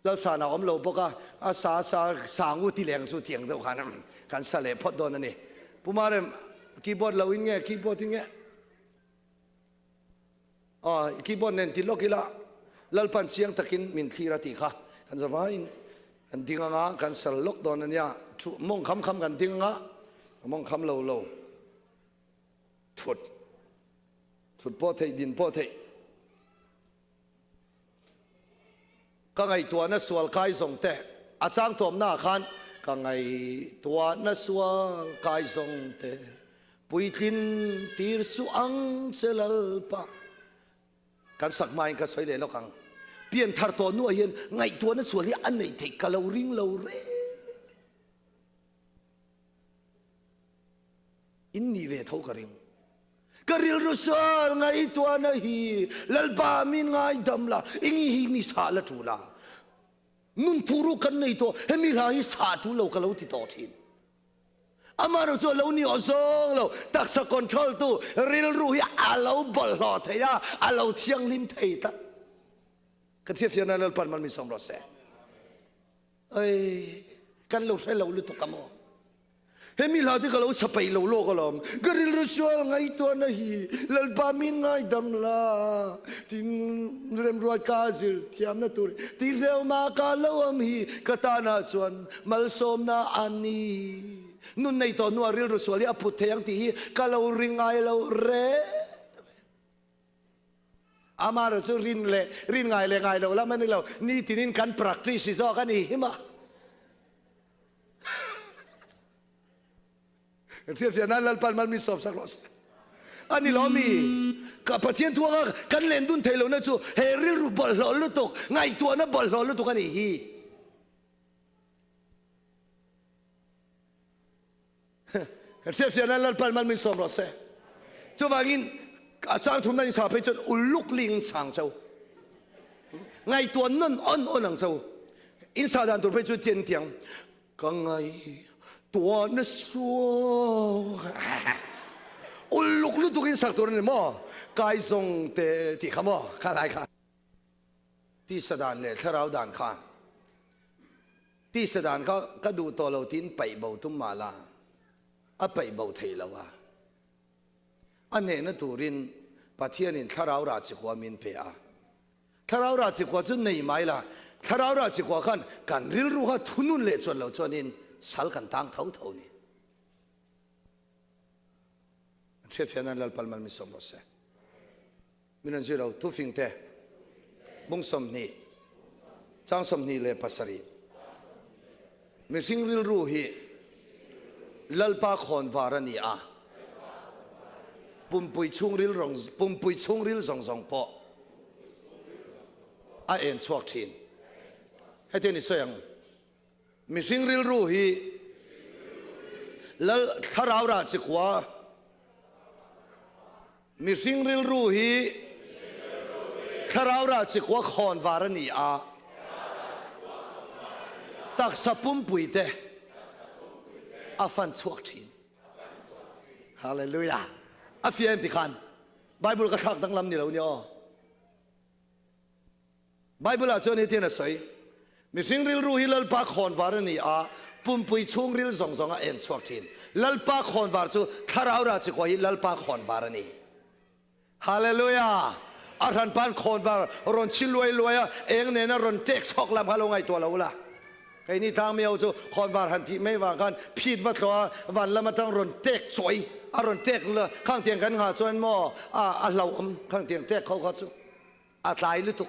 Lalsana awm lo bawk a, a sa sa sang u ti leng chu tiang deuh khan kan sa leh phawt dawn a ni. Pu Marem, keyboard lo in nge, keyboard in nge? Aw, keyboard nen ti lawk ila, Lalpan chiang takin min thlir a tih kha kan zavaiin kan ding anga kan sal lawk dawn a nia. Thu mawng kham kham kan ding anga, mawng kham lo lo thut thut pawh theih din pawh theih. Ka ngaihtuahna sual kai zawng te a chang tawmna ah khan ka ngaihtuahna sual kai zawng te puitlin tir suh ang che Lalpa. Kan sak hmain ka sawi leh lawk ang. Pian thar tawh hnuah hian ngaihtuahna sual hi a neih theih ka lo ring lo reng. In nih ve tho ka ring. Ka rilru sual ngaihtuahna hi Lalpa min ngaidam la, eng hi mi sah la tul a? Nun thuru kan nei tawh, hemi hla hi sah tul lo ka lo ti tawh thin. Amaherawh chu a lo ni awh zawng lo, taksa control tu rilru hi a lo bawlhhlawh thei a, a lo thianghlim thei tlat. Ka hriatfiahna Lalpan mal min sawm rawh se. Ei, kan lo hre lo lutuk a maw? Hemi hla chu ka lo chhapeih lo lawk alawm. Ka rilru sual ngaihtuahna hi Lalpa min ngaidam la, tin remruat ka zir thiamna tur tih hleuhmah ka lo awm hi ka tanah chuan malsawmna a ni. Nun nei tawh hnuah rilru sual hi a put thei ang tih hi ka lo ring ngai lo reng reng. Amaherawh chu rin leh rin ngai leh ngai lo lam a ni lo, nitinin kan practice zawk a ni hi ma. Kan hriatfiah nan Lalpan mal min sawm sak rawh se. A ni lo mi? Ka Pathian thu anga kan len dun thei lohna chu he rilru bawlhhlawh lutuk, ngaihtuahna bawlhhlawh lutuk a nih hi. Kan hriatfiah nan Lalpan mal min sawm rawh se. Chuvangin a chang thumna in sa phei chuan uluk ling chang cheu. Ngaihtuah nawn awn awn ang cheu. In sa dan tur phei chu chen tiang ka ngaihtuah na suak. Uluk lutuk in sak tur a ni maw? Kai zawng te tih kha maw? Kha lai kha. Tisa dan leh thlarau dan kha. Tisa dan kha ka duh tawh lo tiin paih bo tum mah la, a paih bo thei lo a. A hnehna turin Pathianin thlarau rah chikua min pe a. Thlarau rah chikua chu nei mai la, thlarau rah chikua khan kan rilru kha thunun leh chuan lo chuanin sal kan tang tho tho ni. An hriatfiah nan Lalpal mal min sawm rawh se. Min rawn zui lo, thufing te, bung 20, chang 27. Mihring rilru hi Lalpa khawnvar a ni a, pumpui chhungril rawng, pumpui chhungril zawng zawng pawh a en chhuak thin. Hetiang ni sawi ang. Mihring rilru hi Lal thlarau rah chikua Mihring rilru hi thlarau rah chikua khawnvar a ni a, taksa pumpui te a fan chhuak thin. Hallelujah! A fiah em ti khan Bible ka thlak danglam ni lo ni aw. Bible ah chuan hetian a sawi, Mihring rilru hi Lalpa khawnvar a ni a, pumpui chhungril zawng zawng a en chhuak thin. Lalpa khawnvar chu thlarau rah chikua hi Lalpa khawnvar a ni. Hallelujah! A hranpa'n khawnvar rawn chhi luai luai a, eng nena rawn tek chhawk lam kha lo ngaihtuah lo ula. Keini tlangmi ho chu khawnvar han tih mai vang khan phit va thlawh a, van lam atang rawn tek chawi a rawn tek khang tiang kan nghah chuan maw a hlauhawm khang tiang tek ho kha chu. A tlai lutuk.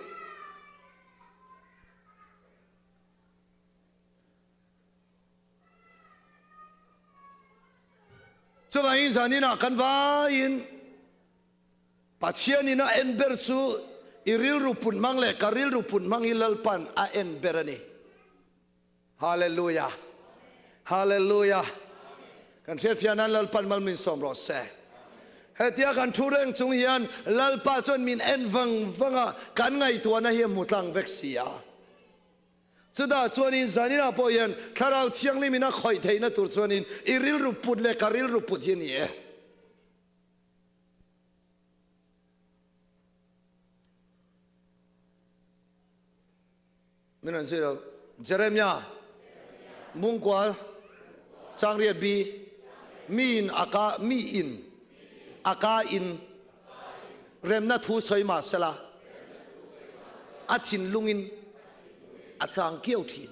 Chuvangin zaninah kan vaiin Pathianin a en ber chu i rilru put hmang leh ka rilru put hmang hi Lalpan a en ber a ni. Hallelujah Hallelujah Kan hriatfiah nan Lalpan mal min sawm rawh se. Hetia kan thu reng chung hian Lalpa chuan min en vang vang a, kan ngaihtuahna hi a hmu tlang vek si a. Chutah chuanin zaninah pawh hian Thlarau Thianghlimin a khawih theihna tur chuanin i rilru put leh ka rilru put hi a ni e. Min rawn zui lo. Jeremiah, Mungkual, Changriat bi, Mi in a ka, mi in a ka in. Remna thu sawi mah sela, a thinlungin a chang kiau thin.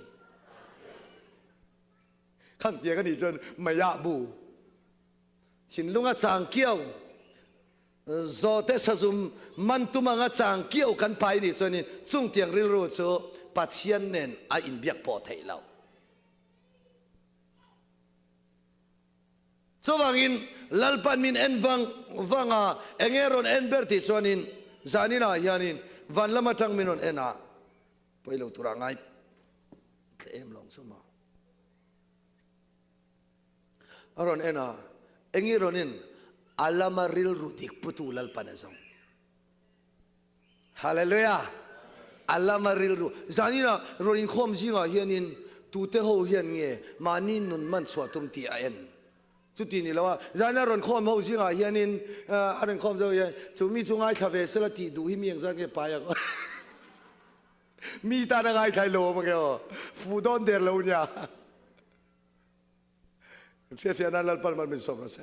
Khang tiang a nih chuan meiah bu thinlung a chang kiau, zawhte sazum man tum anga chang kiau kan pai nih chuanin chung tiang rilru chu Pathian nen a inbiak pawh theih lo. Chuvangin Lalpan min en vang vang a, enge rawn en ber tih chuanin zaninah hianin van lam atang min rawn en a, pawi lo turah ngai tle em lawng chu maw? A rawn en a, enge rawn en? A lama rilru dik putu Lalpan a zawng. Hallelujah! A lama rilru. Zaninah rawn inkhawm zingah hianin tute ho hian nge mahni nun man chhuah tum tih a en. Chuti ni lo a, zaninah rawn khawm ho zingah hianin a rawn khawm deuh hian chu mi chu ngaithla ve sela tih duh hi mi engzat nge pai ang aw. Mi tan a ngaithla i lo awm ange aw. Fuh dawn der lo nia. Hriatfiah nan Lalpan mal min sawm rawh se.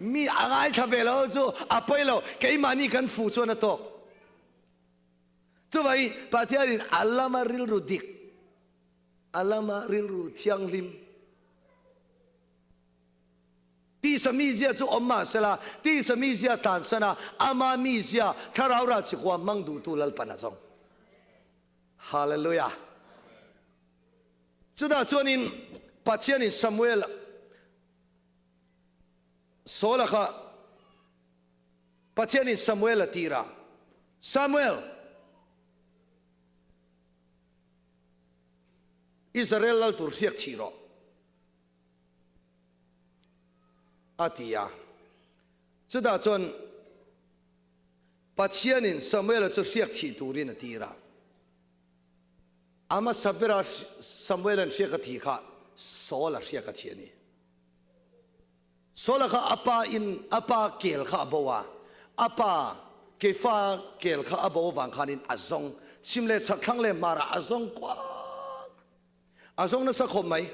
Mi a ngaithla ve lo chu a pawi lo, keimahni kan fuh chuan a tawk. Chuvangin Pathianin a lama rilru dik, a lama rilru thianghlim, tisa mizia chu awm mah sela, tisa mizia tlansan a, ama mizia thlarau rah chikua hmang duhtu Lalpan a zawng. Hallelujah! Chutah chuanin Pathianin Samuel Saula kha Pathianin Samuel a tir a, Samuel, Israel lal tur hriak chih rawh, a ti a. Chutah chuan Pathianin Samuela chu hriak chih turin a tir a. A hmasa bera Samuela'n hriak a thi kha Saul-a hriak a thi a ni. Saul-a kha a pa in a pa kel kha a bo a, a pa Kefa kel kha a bo avang khanin a zawng chhim leh chhak thlang leh hmarah a zawng kual a zawng nasa khawp mai.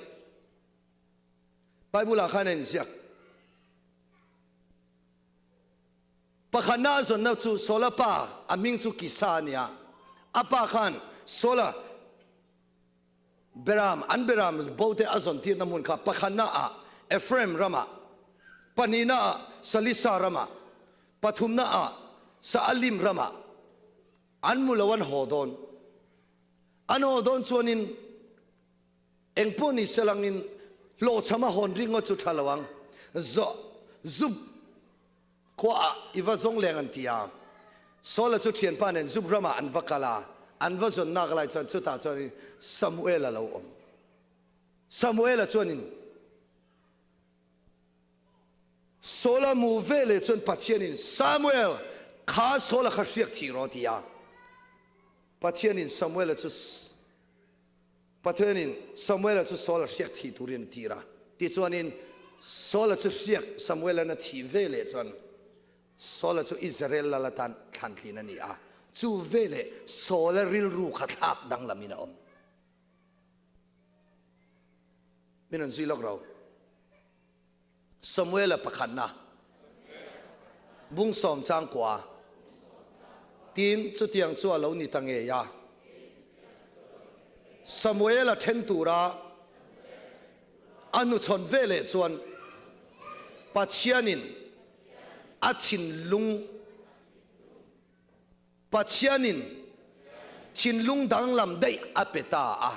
Bible-ah khan a inziak. Pakhatna a zawnna chu Saula pa, a hming chu Kisa a ni a. A pa khan Saula beram, an beram bote a zawn tirna hmun kha pakhatna ah Ephraim ramah, pahnihna ah Salisa ramah, pathumna ah Saalim ramah an mu lo an haw dawn. An haw dawn chuanin Engpawh ni se langin hlawhchham a hawn ringawt chu tha lo ang. Zawh Zub khua ah i va zawng leng an ti a. Saula chu thianpa nen Zub ramah an va kal a, an va zawn nak lai chuan chutah chuanin Samuel a lo awm. Samuela chuanin Saula hmu veleh chuan Pathianin, Samuel, kha Saula kha hriak thih rawh a ti a. Pathianin Samuela chu Pathianin Samuela chu Saula hriak thih turin a tir a. Tichuanin Saula chu hriak Samuela'n a thih veleh chuan Saula chu Israel lal atan thlantlin a ni a. Chu veleh Saula rilru kha thlak danglamin a awm. Min rawn zui lawk ro. Samuela pakhatna bung sawm changkua tin chutiang chu a lo ni ta ngei a. Samuela then tura a hnuchhawn veleh chuan Pathianin a thinlung Pathianin thinlung danglam daih a pe ta a.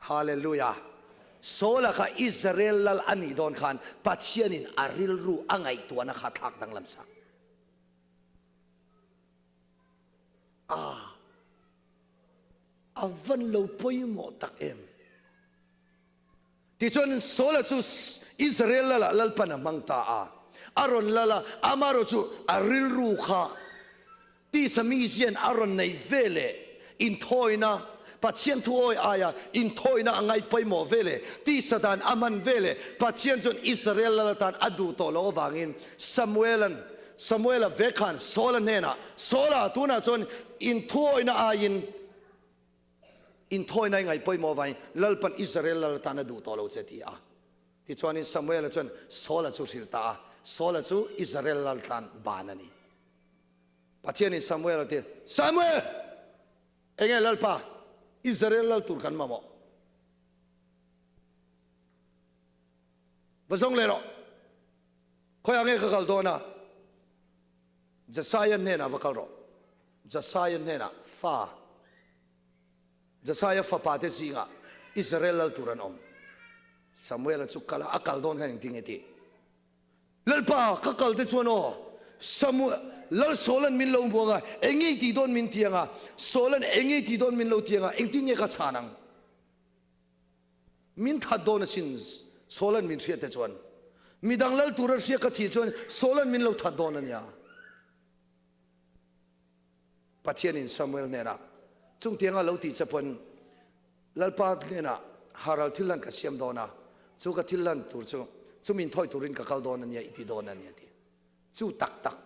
Hallelujah! Saula kha Israel lal a nih dawn khan Pathianin a rilru a ngaihtuahna kha thlak danglam sak a. A van lo pawimawh tak em! Tichuan, Saula chu Israel lalah Lalpan a hmang ta a. A rawn lal a, amaherawh chu a rilru kha tisa mizian a rawn nei ve leh inthawina, Pathian thuawi aia inthawina a ngaih pawimawh ve leh tisa dan a hman ve leh Pathian chuan Israel lal atan a duh tawh loh avangin Samuela'n Samuela ve khan Saula hnenah, Saula, tunah chuan inthuawina aiin Inthawina i ngaih pawimawh avangin Lalpan Israel lal atan a duh tawh lo che, ti a. Tichuanin Samuela chuan Saula chu hrilh ta a. Saula chu Israel lal tlan ban a ni. Pathianin Samuel a ti, Samuel! Enge Lalpa, Israel lal tur kan mamawh. Va zawng leh rawh. Khawiah nge ka kal dawn a? Jesaia hnenah va kal rawh. Jesaia hnenah fa, Jesaia fapa te zingah Israel lal tur an awm. Samuela chu kal a, a kal dawn khan engtin nge tih? Lalpa, ka kal te chuan aw, Samuel, Lal Saula'n min lo hmu anga, eng nge i tih dawn min ti anga, Saula'n eng nge i tih dawn min lo ti anga, engtin nge ka chhan ang? Min that dawn asin, Saula'n min hriat te chuan. Midang lal tura hria ka thih chuan Saula'n min lo that dawn a nia. Pathianin Samuel hnenah, Chungtianga lo tih che pawn Lalpa hnenah haral thil hlan ka siam dawn a, chu ka thil hlan tur chu chumi inthawi turin ka kal dawn a nia i ti dawn a ni a ti. Chu tak tak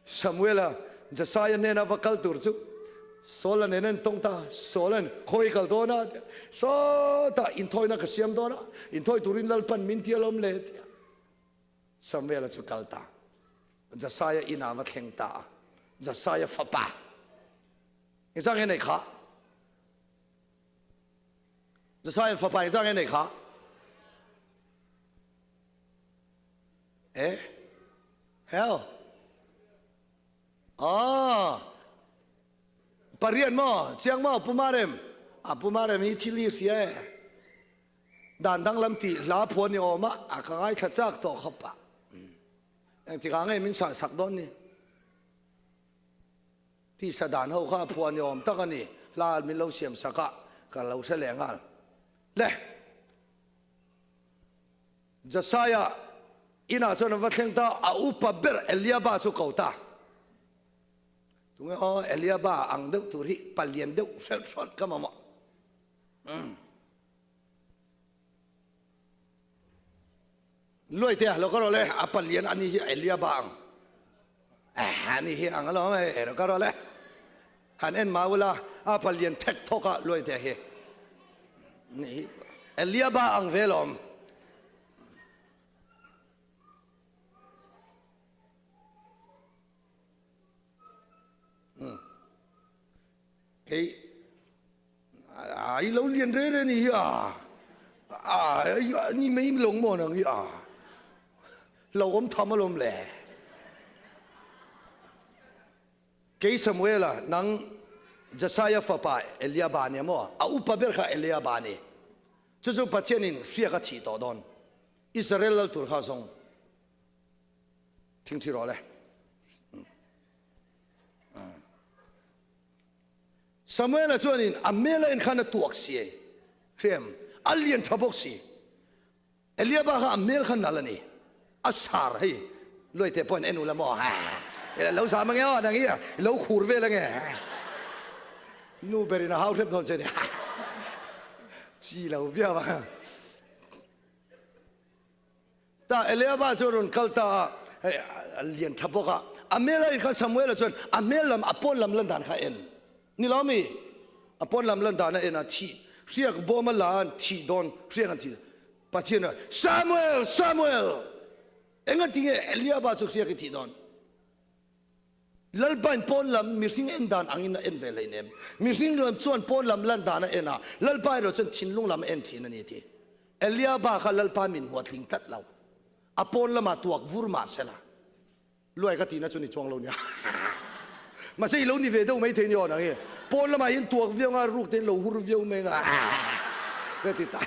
Samuela Jesaia hnena va kal tur chu Saula nen an tawng ta, Saula'n khawi kal dawn a tia, sawtah inthawina ka siam dawn a, inthawi turin Lalpan min ti alawm le a tia. Samuela chu kal ta, Jesaia inah va thleng ta a, Jesaia fapa engzah nge nei kha? Jesaia fapa engzah nge nei kha? Eh? Hell? Ah! Pariat maw? Chiang maw Pu Marem? A Pu Marem hi thil hi hria e. Dan danglam tih hla phuan ni awm a, a ka ngaithla chak tawh khawp a. Engtikah nge min sah sak dawn ni? Tisa dan ho kha a phuah ni awm tak a ni. Hla min lo siam sak a, ka lo hre leh nghal. Le! Jesaia inah chuan an va thleng ta, a upa ber Eliaba chu ko ta. Tunge aw Eliaba ang deuh tur hi palian deuh hrelh hrawlh ka mamawh. Umm. Luai te lo ka rawh le, a palian ani hi Eliaba ang. Eh, ani hi ang alawm e, lo ka rawh le. Han en mau ula, a palian thek thawk a luai te hi. Ni hi Eliaba ang ve lawm. Kei ai lo lian re re ni hi a a ni mai long maw nang hi a lo awm tham alawm le. Kei Samuela, nang Jesaia fapa Eliaba nia maw? A upa ber kha Eliaba a ni. Chu chu Pathianin hriak a thih tawh dawn. Israel lal tur kha zawng thingthi rawh le. Samuela chuanin a hmel a en khan a tuak si e. Hriam, a lian tha bawk si. Eliaba kha a hmel kha nal a ni. A sar hei Luaite pawhin en ula maw ha lo zam ange aw nang hi i lo khur vel ange nu berin a hau hrep dawn che ni chi lo viau a. Ta Eliaba chu a rawn kal ta a, hei a lian tha bawk a, a hmel a en khan Samuela chuan a hmel lam a pawn lam lan dan kha a en. Ni lo mi? A pawn lam lan dan a en a, thih hriak bawm a la an thih dawn hriak an thih Pathian a Samuel! Samuel! Enga ti nge Eliaba chu hriak i thih dawn? Lalpain pawn lam mihring en dan angin a en ve hleinem. Mihring lam chuan pawn lam lan dan a en a, Lalpa erawh chuan thinlung lam a en thin a ni a ti. Eliaba kha Lalpa min huatling tlat lo. A pawn lamah tuak vur mah sela. Luai ka tihna chu ni chuang lo nia. Mahse i lo ni ve deuh mai thei ni aw nang hi. Pawn lamah hian tuak viau nga ruk te in lo hur viau mai nga. Ka ti ta.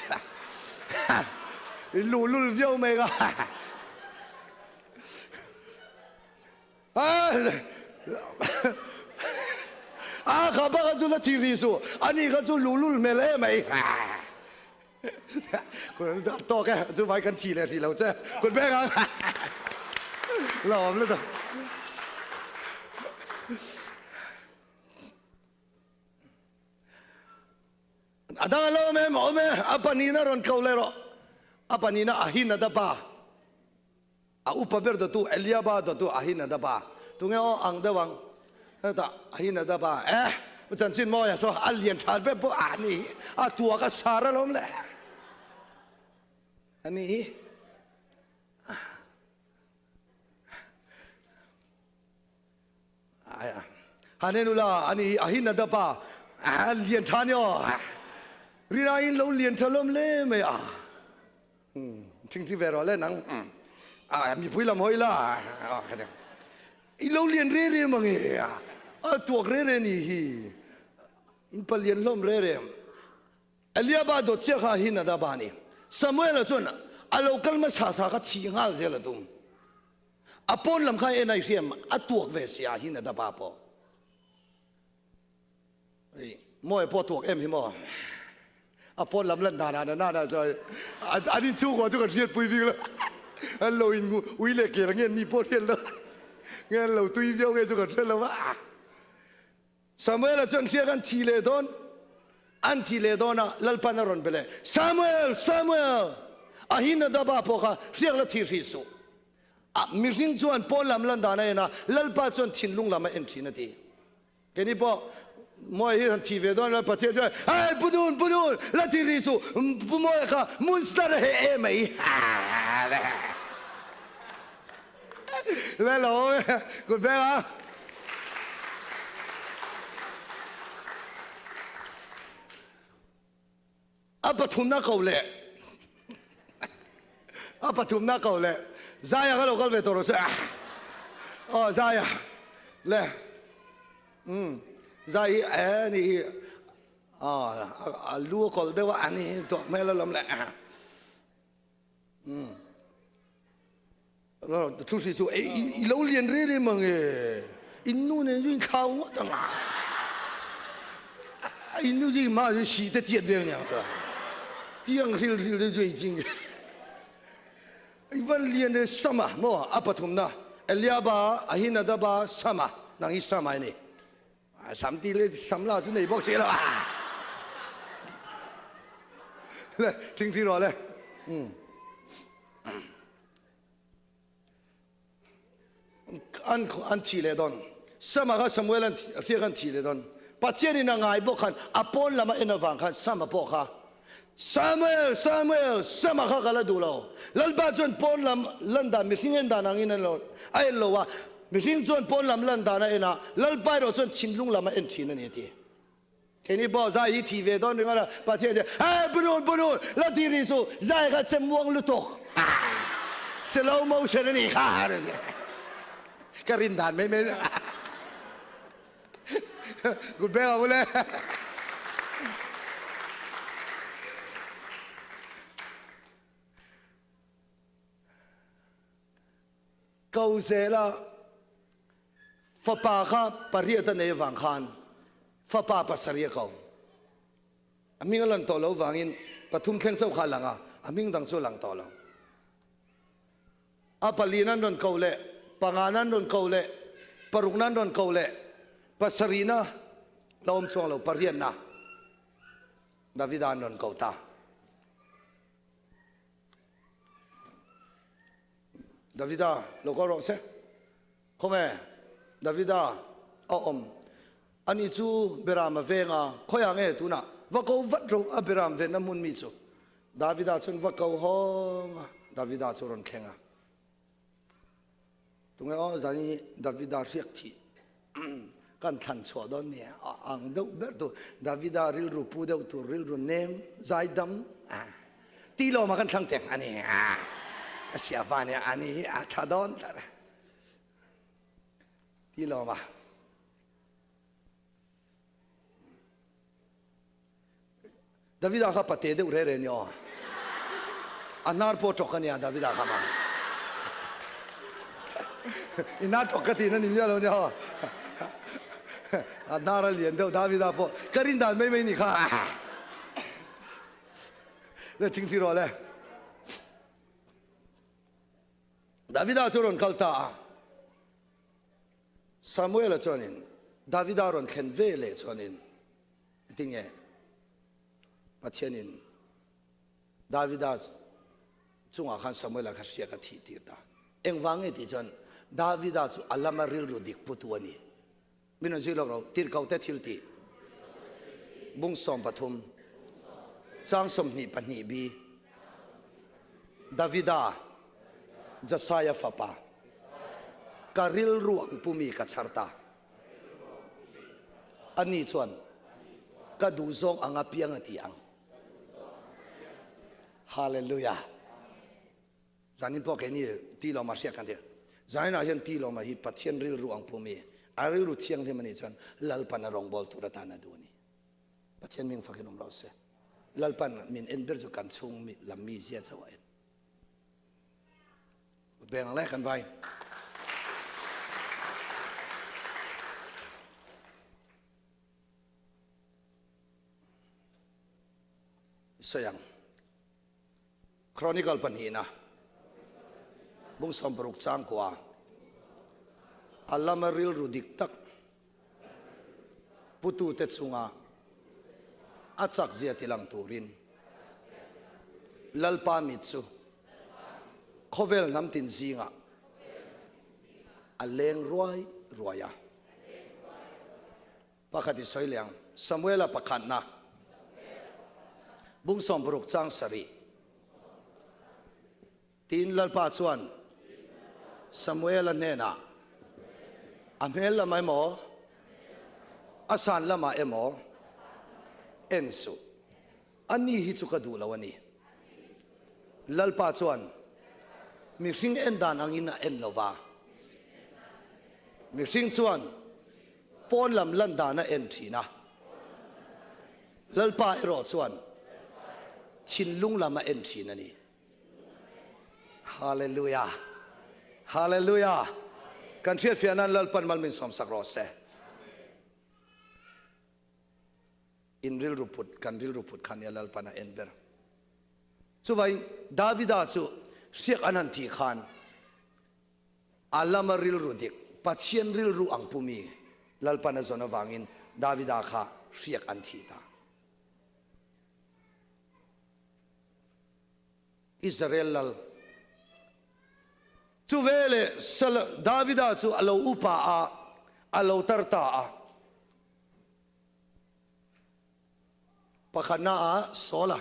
I luhlul viau mai nga. A kha bak a chu la thi ri su. Ani kha chu luhlul hmel em mai. Kun dar tawk e, chu vai kan thi leh hrih lo che. Kun beng ang. Lo awm lutuk. A dang a lo awm em? Awm e, a panina rawn ko leh rawh. A panina Ahinadaba. A upa ber dawtu Eliaba dawtu Ahinadaba. Tunge aw ang deuh ang? Hetah Ahinadaba eh chanchin mawia saw a lian tha ber pawh a ni hi a tuak a sar alawm le a ni hi. Han en ula, ani hi Ahinadaba, a lian tha nia aw. Rinaiin lo lian tha hlawm hle mai a. Thingthi ve rawh le nang. A mipui lam hawi la. I lo lian re re mang e. A tuak re re ni hi. In pa lian hlawm re re. Eliaba dawt chiah kha Ahinadaba a ni. Samuela chuan a lo kal hmasa sa kha chhi nghal zel a tum. A pawn lam kha en a i hriam a tuak ve si Ahinadaba pawh. Mawi pawh tuak em hi maw? A pawn lam lan dan ah na na chuan an inchhungkaw chu kan hriatpui bik lo. An lo in ui leh kel nge an ni pawh hriat lo. Nge an lo tui viau nge chu kan hre lo va. Samuel-a chuan hriak an thi leh dawn. An thi leh dawn a, Lalpan a rawn be leh, Samuel! Samuel! Ahinadaba pawh kha hriak la thi hrih suh. A mihring chuan pawn lam lan dan a en a, Lalpa chuan thinlung lam a en thin a ti. Keini pawh Mawi hi han thi ve dawn ila Pathian chuan, Hey, pu dun, pu dun, la ti ri suh, pu Mawia kha Munster a heh em mai. Le lo, kut beng a. A pathumna ko leh a pathumna ko leh Zaia kha lo kal ve tawh rawh se. Aw Zaia le um Zai hi e ni hi a lu a kawlh deuh a ani hi tuak hmel alawm le. Um Thu hri chu i lo lian re re mang e. In nu nen chu in thlau ngawt ang a. In nu chu ma chu si te tiat vel niang ta. Tiang hril hril te chu ei ching. I van lian e sama mo a pathum na Eliaba Ahinadaba sama nang hi sama ini. Sam ti le sam la chu nei bawk si lo. Le thing thi ro le. An an thi leh dawn. Sama kha Samuel an hriak an thi leh dawn. Pathian in a ngai bawk khan a pawn lam a en avang khan Sama pawh kha Samuel Samuel Sama kha ka la duh lo. Lalpa chuan pawn lam lan dan mihring en dan angin a en lo a, mihring chuan pawn lam lan dan a en a, Lalpa erawh chuan thinlung lam a en thin a ni a ti. Keini pawh zai hi thih ve dawn ringawt a, Pathian chuan, Hey, Bunun, Bunun, la ti rih suh, zai kha che muang lutuk. Slow motion a nih kha. Ka rin dan mai mai. Good beng ang ule. Ko zela Fapa kha pariat a nei avang khan fapa pasarih a ko. A hming a lan tawh lo vangin pathum thleng chauh kha a lang a, a hming dang chu a lang tawh lo. A palian an rawn ko leh, pangan an rawn ko leh, parukna an rawn ko leh, pasarihna la awm chuang lo, pariatna Davida an rawn ko ta. Davida lo kal rawh se. Khawnge Davida a awm? Ani chu Beram a veng a, khawiah nge tunah va ko vat ro a Beram venna hmun mi chu? Davida chuan va ko hawng a, Davida chu a rawn thleng a. Tunge aw zan hi Davida hriak thih kan thlan chhuah dawn ni a ang deuh ber tu Davida rilru pu deuh tur rilru nem zaidam ti lawma kan thlang teng ani a sia va nia ani hi a tha dawn tlat ti lawma Davida kha pate deuh re re ni aw. A hnar pawh ṭawk a nia Davida kha ma. I hnar ṭawk ka tihna ni miah lo nia aw. A hnar a lian deuh Davida pawh ka rin dan mai mai ni kha. Le ṭhingṭhi rawh le. Davida chu rawn kal ta a. Samuela chuanin Davida rawn thlen ve leh chuanin Tinge Pathianin Davida chungah khan Samuela kha hriak a thih tir ta. Engvang nge tih chuan Davida chu a lama rilru dik putu a ni. Min rawn zui lawk ro, tirhkohte thil tih bung 13 chang 22 bi Davida Jasaia fapa ka rilru ang pumi ka chhar ta. Ani chuan ka duhzawng anga piang a ti ang. Hallelujah. Zanin pawh keini ti lawma hriat kan ti. Zaninah hian ti lawma hi Pathian rilru ang pumi, a rilru thianghlim a nih chuan Lalpan a rawngbâwl tur atan a duh a ni. Pathian ming fakin awm lo se. Lalpan min en ber chu kan chhung lam mi zia chauh a en. Beng le kan vai. Sayang. Chronicle pahnihna bung 60 chang kua a lama rilru dik tak putute chunga a chakzia tilang turin Lalpa mit chu khawvel hnam tin zingah a leng ruai ruai a. Pakhat i sawi leh ang. Samuela pakhatna, bung 60 chang sarih. Tin, Lalpa chuan Samuela hnenah, A hmel lamah emaw, a san lamah emaw en suh. Ani hi chu ka duh lo a ni. Lalpa chuan mihring en dan angin a en lo va. Mihring chuan pawn lam lan dan a en thin a. Lalpa erawh chuan thinlung lam a en thin a ni. Hallelujah! Hallelujah! Kan hriatfiah nan Lalpan mal min sawmsak rawh se. In rilru put, kan rilru put kha nia Lalpan a en ber. Chuvangin Davida chu hriak an han thih khan a lama rilru dik, Pathian rilru ang pumi Lalpan a zawn avangin Davida kha hriak an thih ta. Israel lal. Chu veleh Davida chu a lo upa a, a lo tar ta a. Pakhatna ah Saula,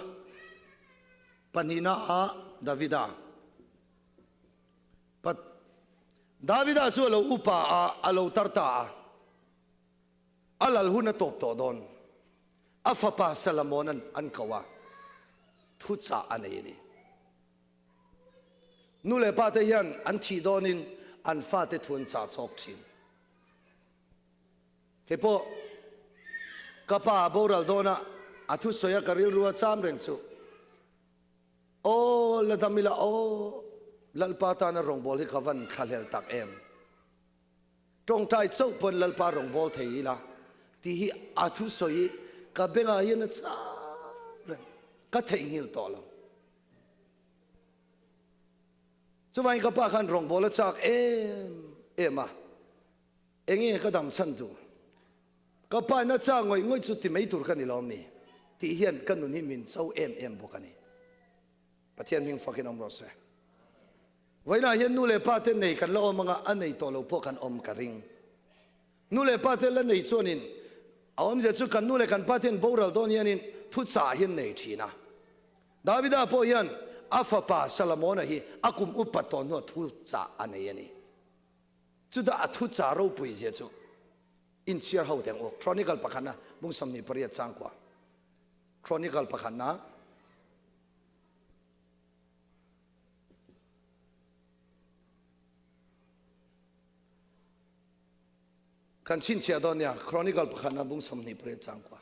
pahnihna ah Davida. Davida chu a lo upa a, a lo tar ta a. A lal hun a tawp tawh dawn. A fapa Salamona'n an ko a, thuchah a nei a ni. Nu leh pa te hian an thih dawnin an fate thu an chah chawk thin. Kei pawh ka pa a boral dawna a thusawi a ka rilru a cham reng chu, Aw la dam ila aw, Lalpa tana rawngbâwl hi ka van thlahlel tak em. Tawngtai chauh pawn Lalpa rawngbâwl thei ila tih hi a thusawi hi ka bengah hian a cham reng, ka theihnghilh tawh lo. Chuvangin ka pa khan rawngbâwl a châk em em a. Enge ka dam chhan tur? Ka pa in a chak ngawih ngawih chu ti mai tur ka ni lo mi? Tih hian ka nun hi min cho em em bawk a ni. Pathian hming fakin awm rawh se. Vawiinah hian nu leh pa te nei kan la awm anga a nei tawh lo pawh kan awm ka ring. Nu leh pa te la nei chuanin a awmzia chu kan nu leh kan pa te an boral dawn hianin thuchah hi an nei thin a. Davida pawh hian a fapa Salamona hi a kum upat tawh hnuah thuchah a nei a ni. Chutah a thucha ropui zia chu inchhiar ho teng u. Chronicle pakhatna bung 28 chang kua. Chronicle pakhatna kan chhinchhiah dawn nia. Chronicle pakhatna bung 28 chang kua.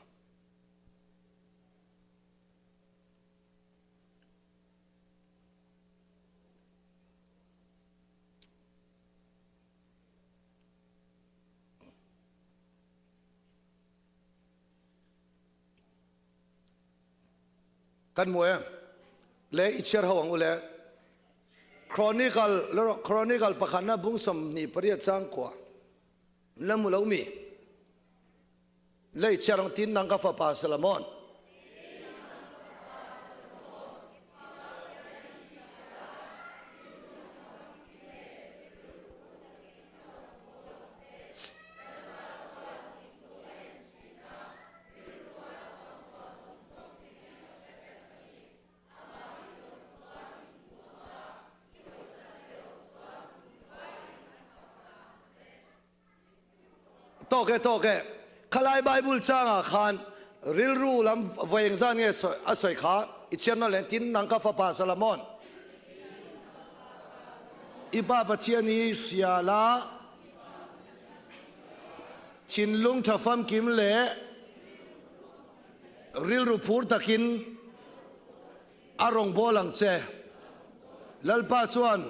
Kan hmu em? Le i chhiar ho ang u le. Chronicle Chronicle pakhatna bung 28 chang kua. La mu lo mi. Le i chhiar ang tin nang ka fapa Solomon. Tawk e, tawk e. Khalai Bible changah khan rilru lam vawi engzat nge a sawi kha i chhiar nawn leh tin nang ka fapa Solomon i pa Pathian hi hria la thinlung tha famkim leh rilru phur takin A rawngbâwl ang che. Lalpa chuan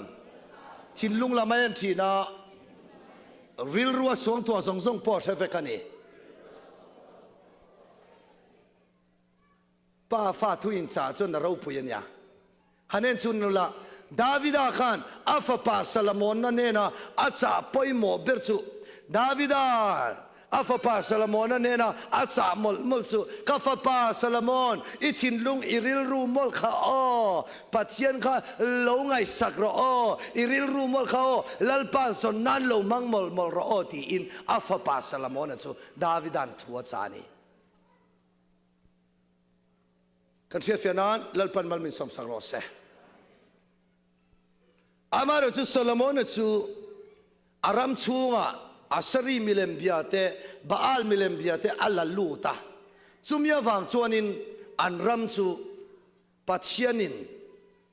thinlung lam a en ṭhin a, rilru a suangtuah zawng zawng pawh a hre vek a ni. Pa fa thu inchah chuan a ropui a nia. Han en chhun nula, Davida khan a fapa Salomona hnena a chah pawimawh ber chu Davida A fapa Solomona hnena a chah mawlh mawlh chu, Ka fapa Solomon, i thinlung i rilru mawlh kha aw, Pathian kha lo ngaihsak rawh aw, i rilru mawlh kha aw, Lalpa zawn nan lo hmang mawlh mawlh rawh aw, tiin a fapa Solomona chu Davida'n thu a chah a ni. Kan hriatfiah nan Lalpan mal min sawmsak rawh se. Amaherawhchu chu Solomona chu a ram chhungah Asari milem bia te, Baal milem bia te a la lut a. Chumi avang chuanin an ram chu Pathianin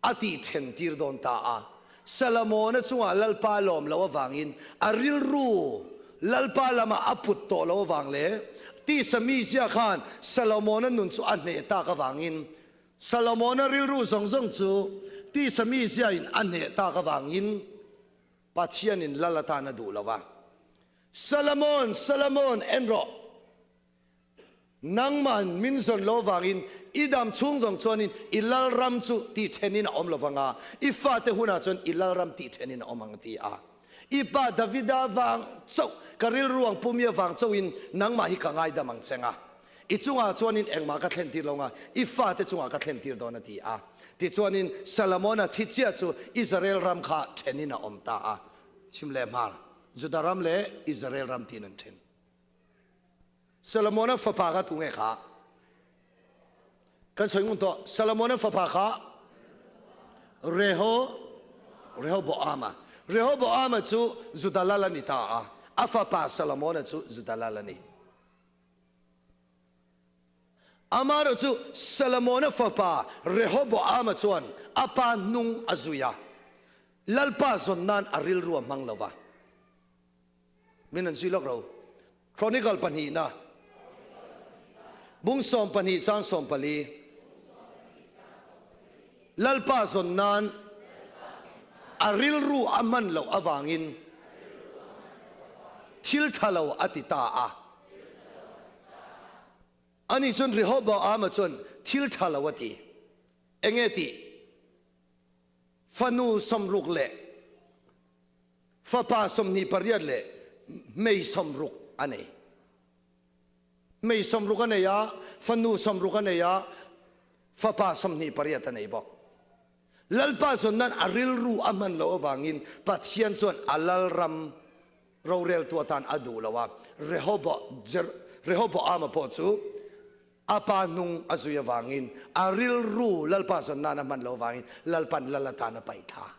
a tih then tir dawn ta a. Solomona chungah Lalpa lawm loh avangin a rilru Lalpa lamah a put tawh loh avang leh tisa mizia khan Solomona nun chu a hneh tak avangin Solomona rilru zawng zawng chu tisa miziain a hneh tak avangin Pathianin lal atan a duh lo a. Solomon, Solomon, en rawh! Nangman min zawn lo avangin i dam chhung zawng chuanin i lalram chu tihthenin a awm lo vang a, i fate hunah chuan i lalram tihthenin a awm ang, a ti a. I pa Davida vang chauh, ka rilru ang pumi avang chauhin nangmah hi ka ngaidam ang cheng a. I chungah chuanin engmah ka thlen tir lo nga, i fate chungah ka thlen tir dawn a ti a. Tichuanin Solomona thi chiah chu Israel ram kha thenin a awm ta a. Chhim leh hmar, Juda ram leh Israel ram tiin an then. Solomona fapa kha tu nge kha? Kan sawi ngun tawh. Solomona fapa kha Reho Rehoboama. Rehoboama chu Juda lal a ni ta a, a fapa Solomona chu Juda lal a ni. Amaherawh chu Solomona fapa Rehoboama chuan a pa hnung a zui a, Lalpa zawn nan a rilru a hmang lo va. Min an zui lawk ro. Chronicle pahnihna, bung 12 chang 14. Lalpa zawn nan a rilru a hman loh avangin thil tha lo a ti ta a. Ani chuan Rehoboama chuan thil tha lo a ti. Enge tih? Fanu 60 leh fapa 28 leh hmei 60 a nei. Hmei 60 a nei a, fanu 60 a nei a, fapa 28 a nei bawk. Lalpa zawn nan a rilru a hman loh avangin Pathian chuan a lalram roreltu atan a duh lo a, Rehoboama pawh chu a pa hnung a zui avangin a rilru Lalpa zawn nan a hman loh avangin Lalpan lal atan a paih thla.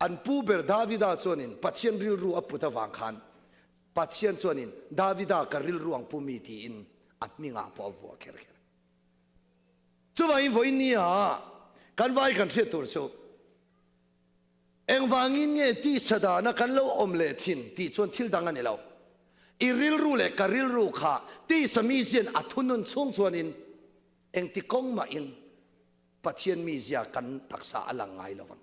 An pu ber Davida chuanin Pathian rilru a put avang khan Pathian chuanin Davida ka rilru ang pu mi tiin a hmingah pawh a vuah kher kher. Chuvangin vawiin nia kan vai kan hriat tur chu engvangin nge tisa dana kan lo awm leh thin tih chuan thil dang a ni lo. I rilru leh ka rilru kha tisa mizian a thunun chhung chuanin engti kawng mahin Pathian mizia kan taksa a lang ngai lo vang.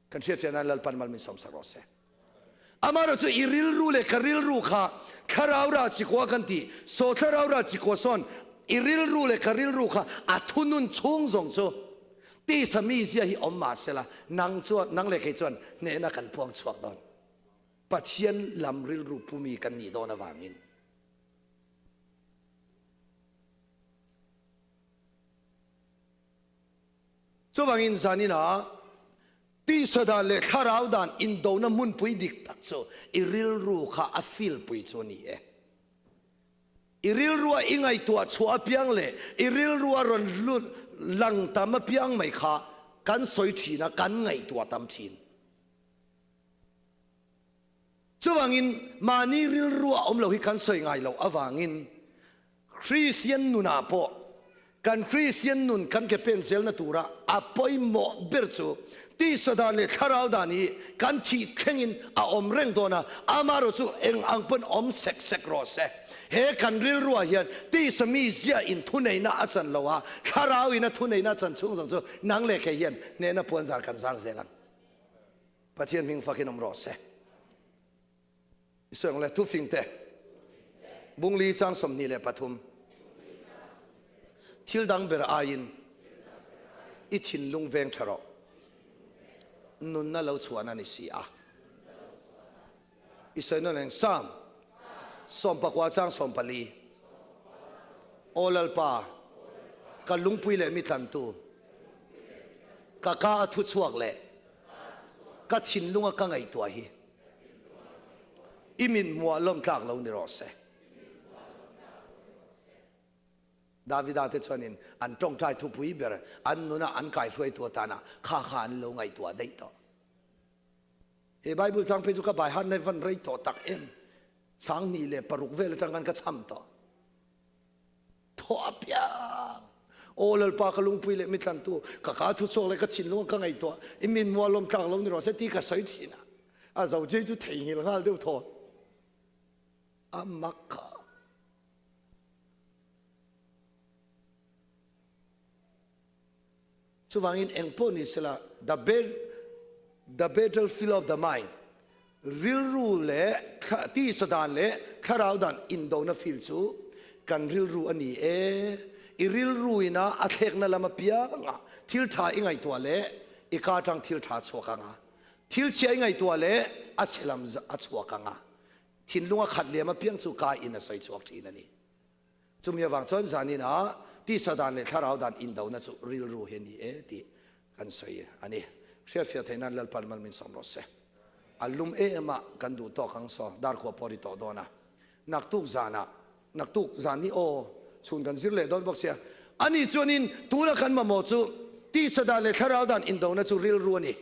Kan hriatfiah nan Lalpan mal min sawmsak rawh se. Amaherawh chu i rilru leh ka rilru kha thlarau ra chikua kan ti. Saw thlarau ra chikua sawn i rilru leh ka rilru kha a thunun chhung zawng chu tisa mizia hi awm mah sela nang chuan nang leh kei chuan hnehna kan puang chhuak dawn. Pathian lam rilru pumi kan nih dawn avangin. Chuvangin zaninah tisa dan leh thlarau dan indona hmunpui dik tak chu i rilru kha a filpui chu a ni e. I rilrua i ngaihtuah chhuah apiang leh i rilrua rawn lang tam apiang mai kha kan sawi thin a, kan ngaihtuah tam thin. Chuvangin mahni rilrua awm lo hi kan sawi ngai loh avangin Kristian nunah pawh kan Kristian nun kan ke pen zelna tura a pawimawh ber chu tisa dan leh thlarau dan hi kan thih thlengin a awm reng dawn a, amaherawh chu eng ang pawn awm sek sek rawh se. He kan rilruah hian tisa mi zia in thuneihna a chan lo a, thlarau in a thuneihna a chan chhung zawng chu nang leh kei hian hnehna puanzar kan zar zel ang. Pathian hming fakin awm rawh se. I sawi ang le, thufing te. Bungli chang 23. Thil dang ber aiin i thinlung veng tha rawh. Nunna lo chhuahna ni si a. I sawi nawn eng Psalm 19 chang 14. Aw Lalpa, ka lungpui leh mi tlantu, ka ka a thu chhuak leh ka thinlunga ka ngaihtuah hi i min hmuah lawm tlak lo ni rawh se. Davida te chuanin an tawngtai thupui ber an nuna an kaihruaitu atana kha kha an lo ngaihtuah daih tawh. He Bible chang phei chu ka bai han nai van rei tawh tak em. 2006 vel atang khan ka cham tawh. Thaw a piang. Aw Lalpa ka lungpui leh mitlantu, ka ka thu chhuak leh ka thinlung ka ngaihtuah, i min mual lawm tlak lo ni rawh se ti ka sawi thin a. A zo che chu theihnghilh nghal deuh thaw. A mak kha. Chuvangin eng pawh ni sela, the the battlefield of the mind, rilru leh tisa dan leh thlarau dan indona field chu kan rilru a ni e. I rilru ina a thlekna lam apianga thil tha i ngaihtuah leh i ka atang thil tha chhuak anga, thil chhia i ngaihtuah leh a chhe lam a chhuak anga, thinlung a khat liam apiang chu ka in a sawi chhuak thin a ni. Chumi avang chuan zanin ah tisa dan leh thlarau dan indona chu rilru hi a ni e tih kan sawi a ni. Hriatfiah theih nan Lalpan mal min sawm rawh se. A lum em a kan duh tawk ang saw darkua pawh ri tawh dawn a. Naktuk zanah, naktuk zan hi aw chhun kan zir leh dawn bawk sia. Ani chuanin tuna kan mamawh chu tisa dan leh thlarau dan indona chu rilru a ni.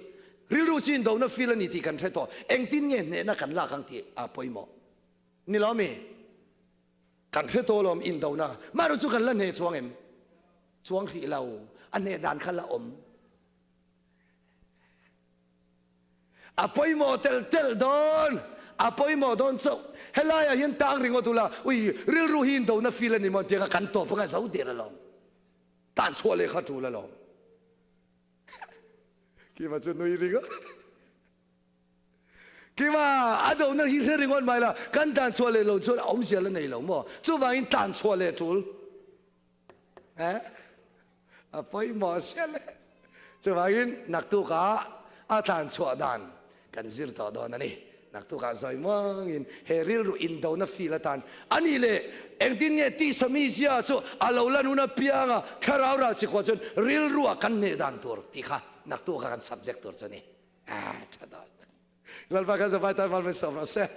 Rilru chu indona feel a ni tih kan hre tawh. Engtin nge hnehna kan lak ang tih a pawimawh. Ni lo mi? Kan hre tawh lawm indona. Mahro chu kan la hneh chuang em? Chuang hrih lo. A hneh dan kha la awm. A pawimawh telh telh dawn. A pawimawh dawn chauh. Helaiah hian tang ringawt ula, ui, rilru hi indona feel a ni maw tianga kan tawp anga zo der alawm. Tan chhuah leh kha tul alawm. Kima chu nui ringawt. Kima, a dohna hi hre ringawt mai la, kan tlan chhuah leh lo chuan a awmzia la nei lo maw? Chuvangin tlan chhuah leh tul. Eh? A pawimawh sia le. Chuvangin naktukah a tlan chhuah dan kan zir tawh dawn a ni. Naktukah zawi muangin he rilru indona feel atan a nih leh engtin nge tisa mizia chu a lo lan hun apianga thlarau ral chikua chuan rilrua kan hneh dan tur tih kha naktukah kan subject tur chu a ni. Ah, tha dawn. Lalpa kan zavai tan mal min sawm rawh se.